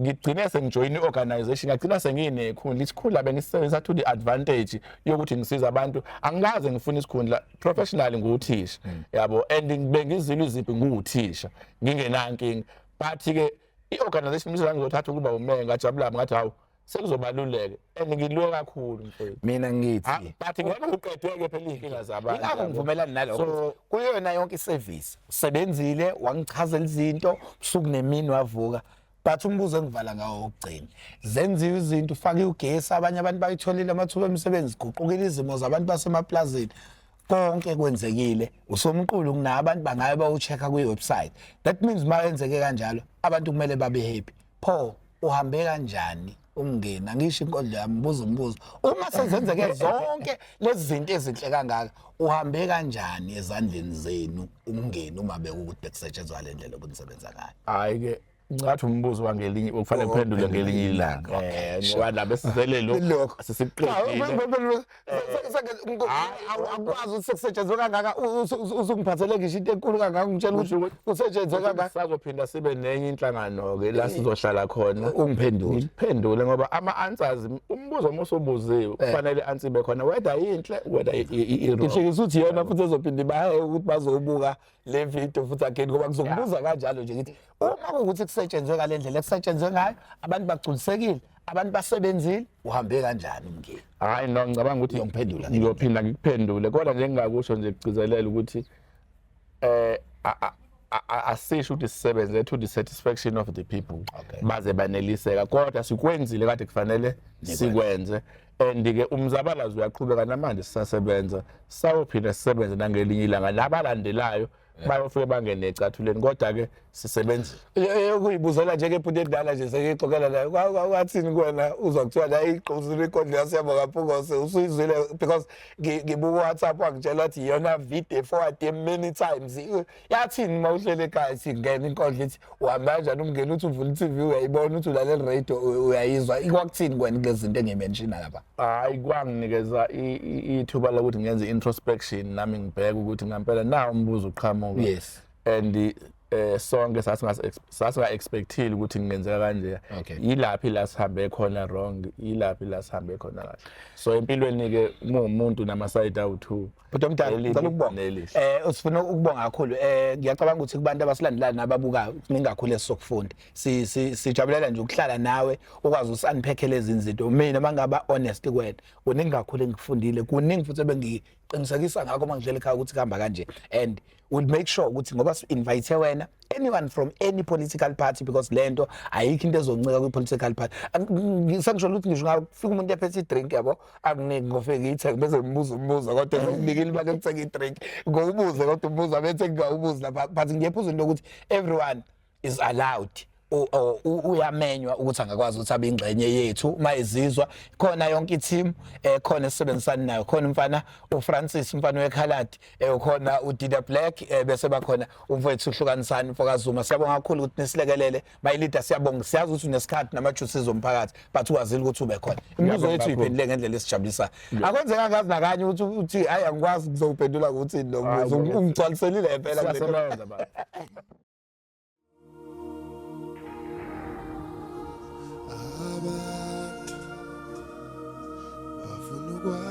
ngigcine sengijoyina i-organization, ngagcina senginekhundla. Isikhundla bengisebenzisa to the advantage yokuthi ngisize abantu. Angikaze ngifune isikhundla. Professionally ngiwuthisha, yabo, and bengizilwa izimpi ngiwuthisha ngingenankinga, but-ke i-organization mse ngizothatha ukuba umeya, ngajabula, ngathi hawu, sekuzobaluleka, and ngilwe kakhulu, mfowethu. Mina ngithi Ah, but ngeke uqedeke phela iy'nkinga zabantu, Ingakho yabo. ngivumelana nalokho. So Kuyona yonke iservice usebenzile, wangichazela izinto usuku nemini, wavuka, but umbuzo engivala ngawo wokugcina: zenziwe izinto, ufake ugesi, abanye abantu bayitholile amathuba emisebenzi, guqukile izimo zabantu basemaplazini, konke kwenzekile, usomqulu kunabo, abantu bangaye bawu-check-a kwi-website. That means uma yenzeke kanjalo abantu kumele babe happy. Pho uhambe kanjani umngeni? Angisho inkondlo yami, buza umbuzo: uma sezenzeke zonke lezi zinto ezinhle kangaka, uhambe kanjani ezandleni zenu umngeni, uma bekuwukuthi bekusetshenzwa ngale ndlela obunisebenza ngayo? Hhayi-ke, ngathi umbuzo wangelinye okufanele kuphendule ngelinye ilanga, ngoba la besizele Lokho. lokho sesiqedile. Akwazi ukuthi sekusetshenzwe kangaka, usungiphathele ngisho into enkulu kangaka, ungitshela ukuthi kusetshenzwe kangaka. Sazophinda sibe nenye inhlangano-ke la sizohlala khona. Ungiphendule. Ngiphendule, ngoba ama-answers, umbuzo uma usubuziwe kufanele i-answer ibe khona, whether yinhle, whether i-wrong. Ngihlekisa ukuthi iyona futhi ezophinda ibahe ukuthi bazobuka le video futhi again, ngoba ngizokubuza kanjalo nje, ngithi uma kuwukuthi kusetshenzwe ngale ndlela ekusetshenzwe ngayo, abantu bagculisekile, abantu basebenzile, uhambe kanjani umngeni? Hayi no, ngicabanga ukuthi Uyongiphendula. Ngiyophinda ngikuphendule, kodwa nje ngingakusho nje kugcizelela ukuthi asisho ukuthi sisebenze to the satisfaction of the people baze baneliseka, kodwa sikwenzile kade kufanele sikwenze, and ke umzabalazo uyaqhubeka namanje, sisasebenza, sawuphinda sisebenze nangelinye ilanga, nabalandelayo bayofike bangene ecathuleni, kodwa ke sisebenzile. Ukuyibuzela nje ke bhuti edala nje, sengiyixoxela nayo, kwathini kuwena uzwa kuthiwa la igqozile inkondlo yaSiyabonga Mpungose? Usuyizwile? Because ngibuka uWhatsApp, wangitshela wathi iyona video forward many times. Yathini uma uhlele ekhaya, singena inkondlo ithi uhamba kanjani umngeni, uthi uvula i-TV uyayibona, uthi ulalela radio uyayizwa? Ikwakuthini kuwena kulezi zinto engiyimenshina lapha? Hayi, kwanginikeza ithuba lokuthi ngenze i-introspection nami, ngibheke ukuthi ngampela na umbuzo uqhamuka and sonke sasinga-expectile ukuthi kungenzeka kanje. Yilaphi la sihambe khona wrong, yilaphi la sihambe khona kahle? So empilweni-ke uma umuntu nama-side awu-two. Bhuti omdala, Elibi ngicela ukubonga. Nelihle. Sifuna ukubonga kakhulu. Ngiyacabanga ukuthi kubantu abasilandelayo nababukayo kuningi kakhulu esizokufunda. Sijabulela nje ukuhlala nawe ukwazi usi-unpack lezi zinto. Mina mangaba honest kuwena, kuningi kakhulu engikufundile, kuningi futhi ebengicabanga. Ngizokuqinisekisa ngakho uma ngidlela ekhaya ukuthi kuhamba kanje, and we'll make sure ukuthi ngoba si-invite wena, anyone from any political party, because lento ayikho into ezoncika kwi-political party. Sengisho ukuthi ngisho ngafika umuntu ephethe i-drink, yabo, akuniki, ngofike ngiyithenge bese ngimbuza umbuzo, kodwa ngikunikile imali yokuthenga i-drink, ngowubuze, kodwa umbuzo abethe ngingawubuzi lapha. But ngiyephuza into yokuthi everyone is allowed, uyamenywa ukuthi angakwazi ukuthi abe ingxenye yethu uma ezizwa khona. Yonke i-team khona esebenzisana nayo khona, umfana uFrancis, umfana wekhaladi, khona uDida Black, bese bakhona umfowethu uhlukanisani mfokaZuma. Siyabonga kakhulu ukuthi nisilekelele, my leader. Siyabonga, siyazi ukuthi unesikhathi nama-juices omphakathi, but ukwazile ukuthi ube khona. Imibuzo yethu iphendule ngendlela esijabulisayo. Akwenzeka ngazi nakanye ukuthi uthi, "Hayi, angikwazi, ngizowuphendula ngokuthini lo mbuzo?" Ungigcwaliselile phela kule nto. Siyasebenza, baba. Abantu bafuna ukwazi.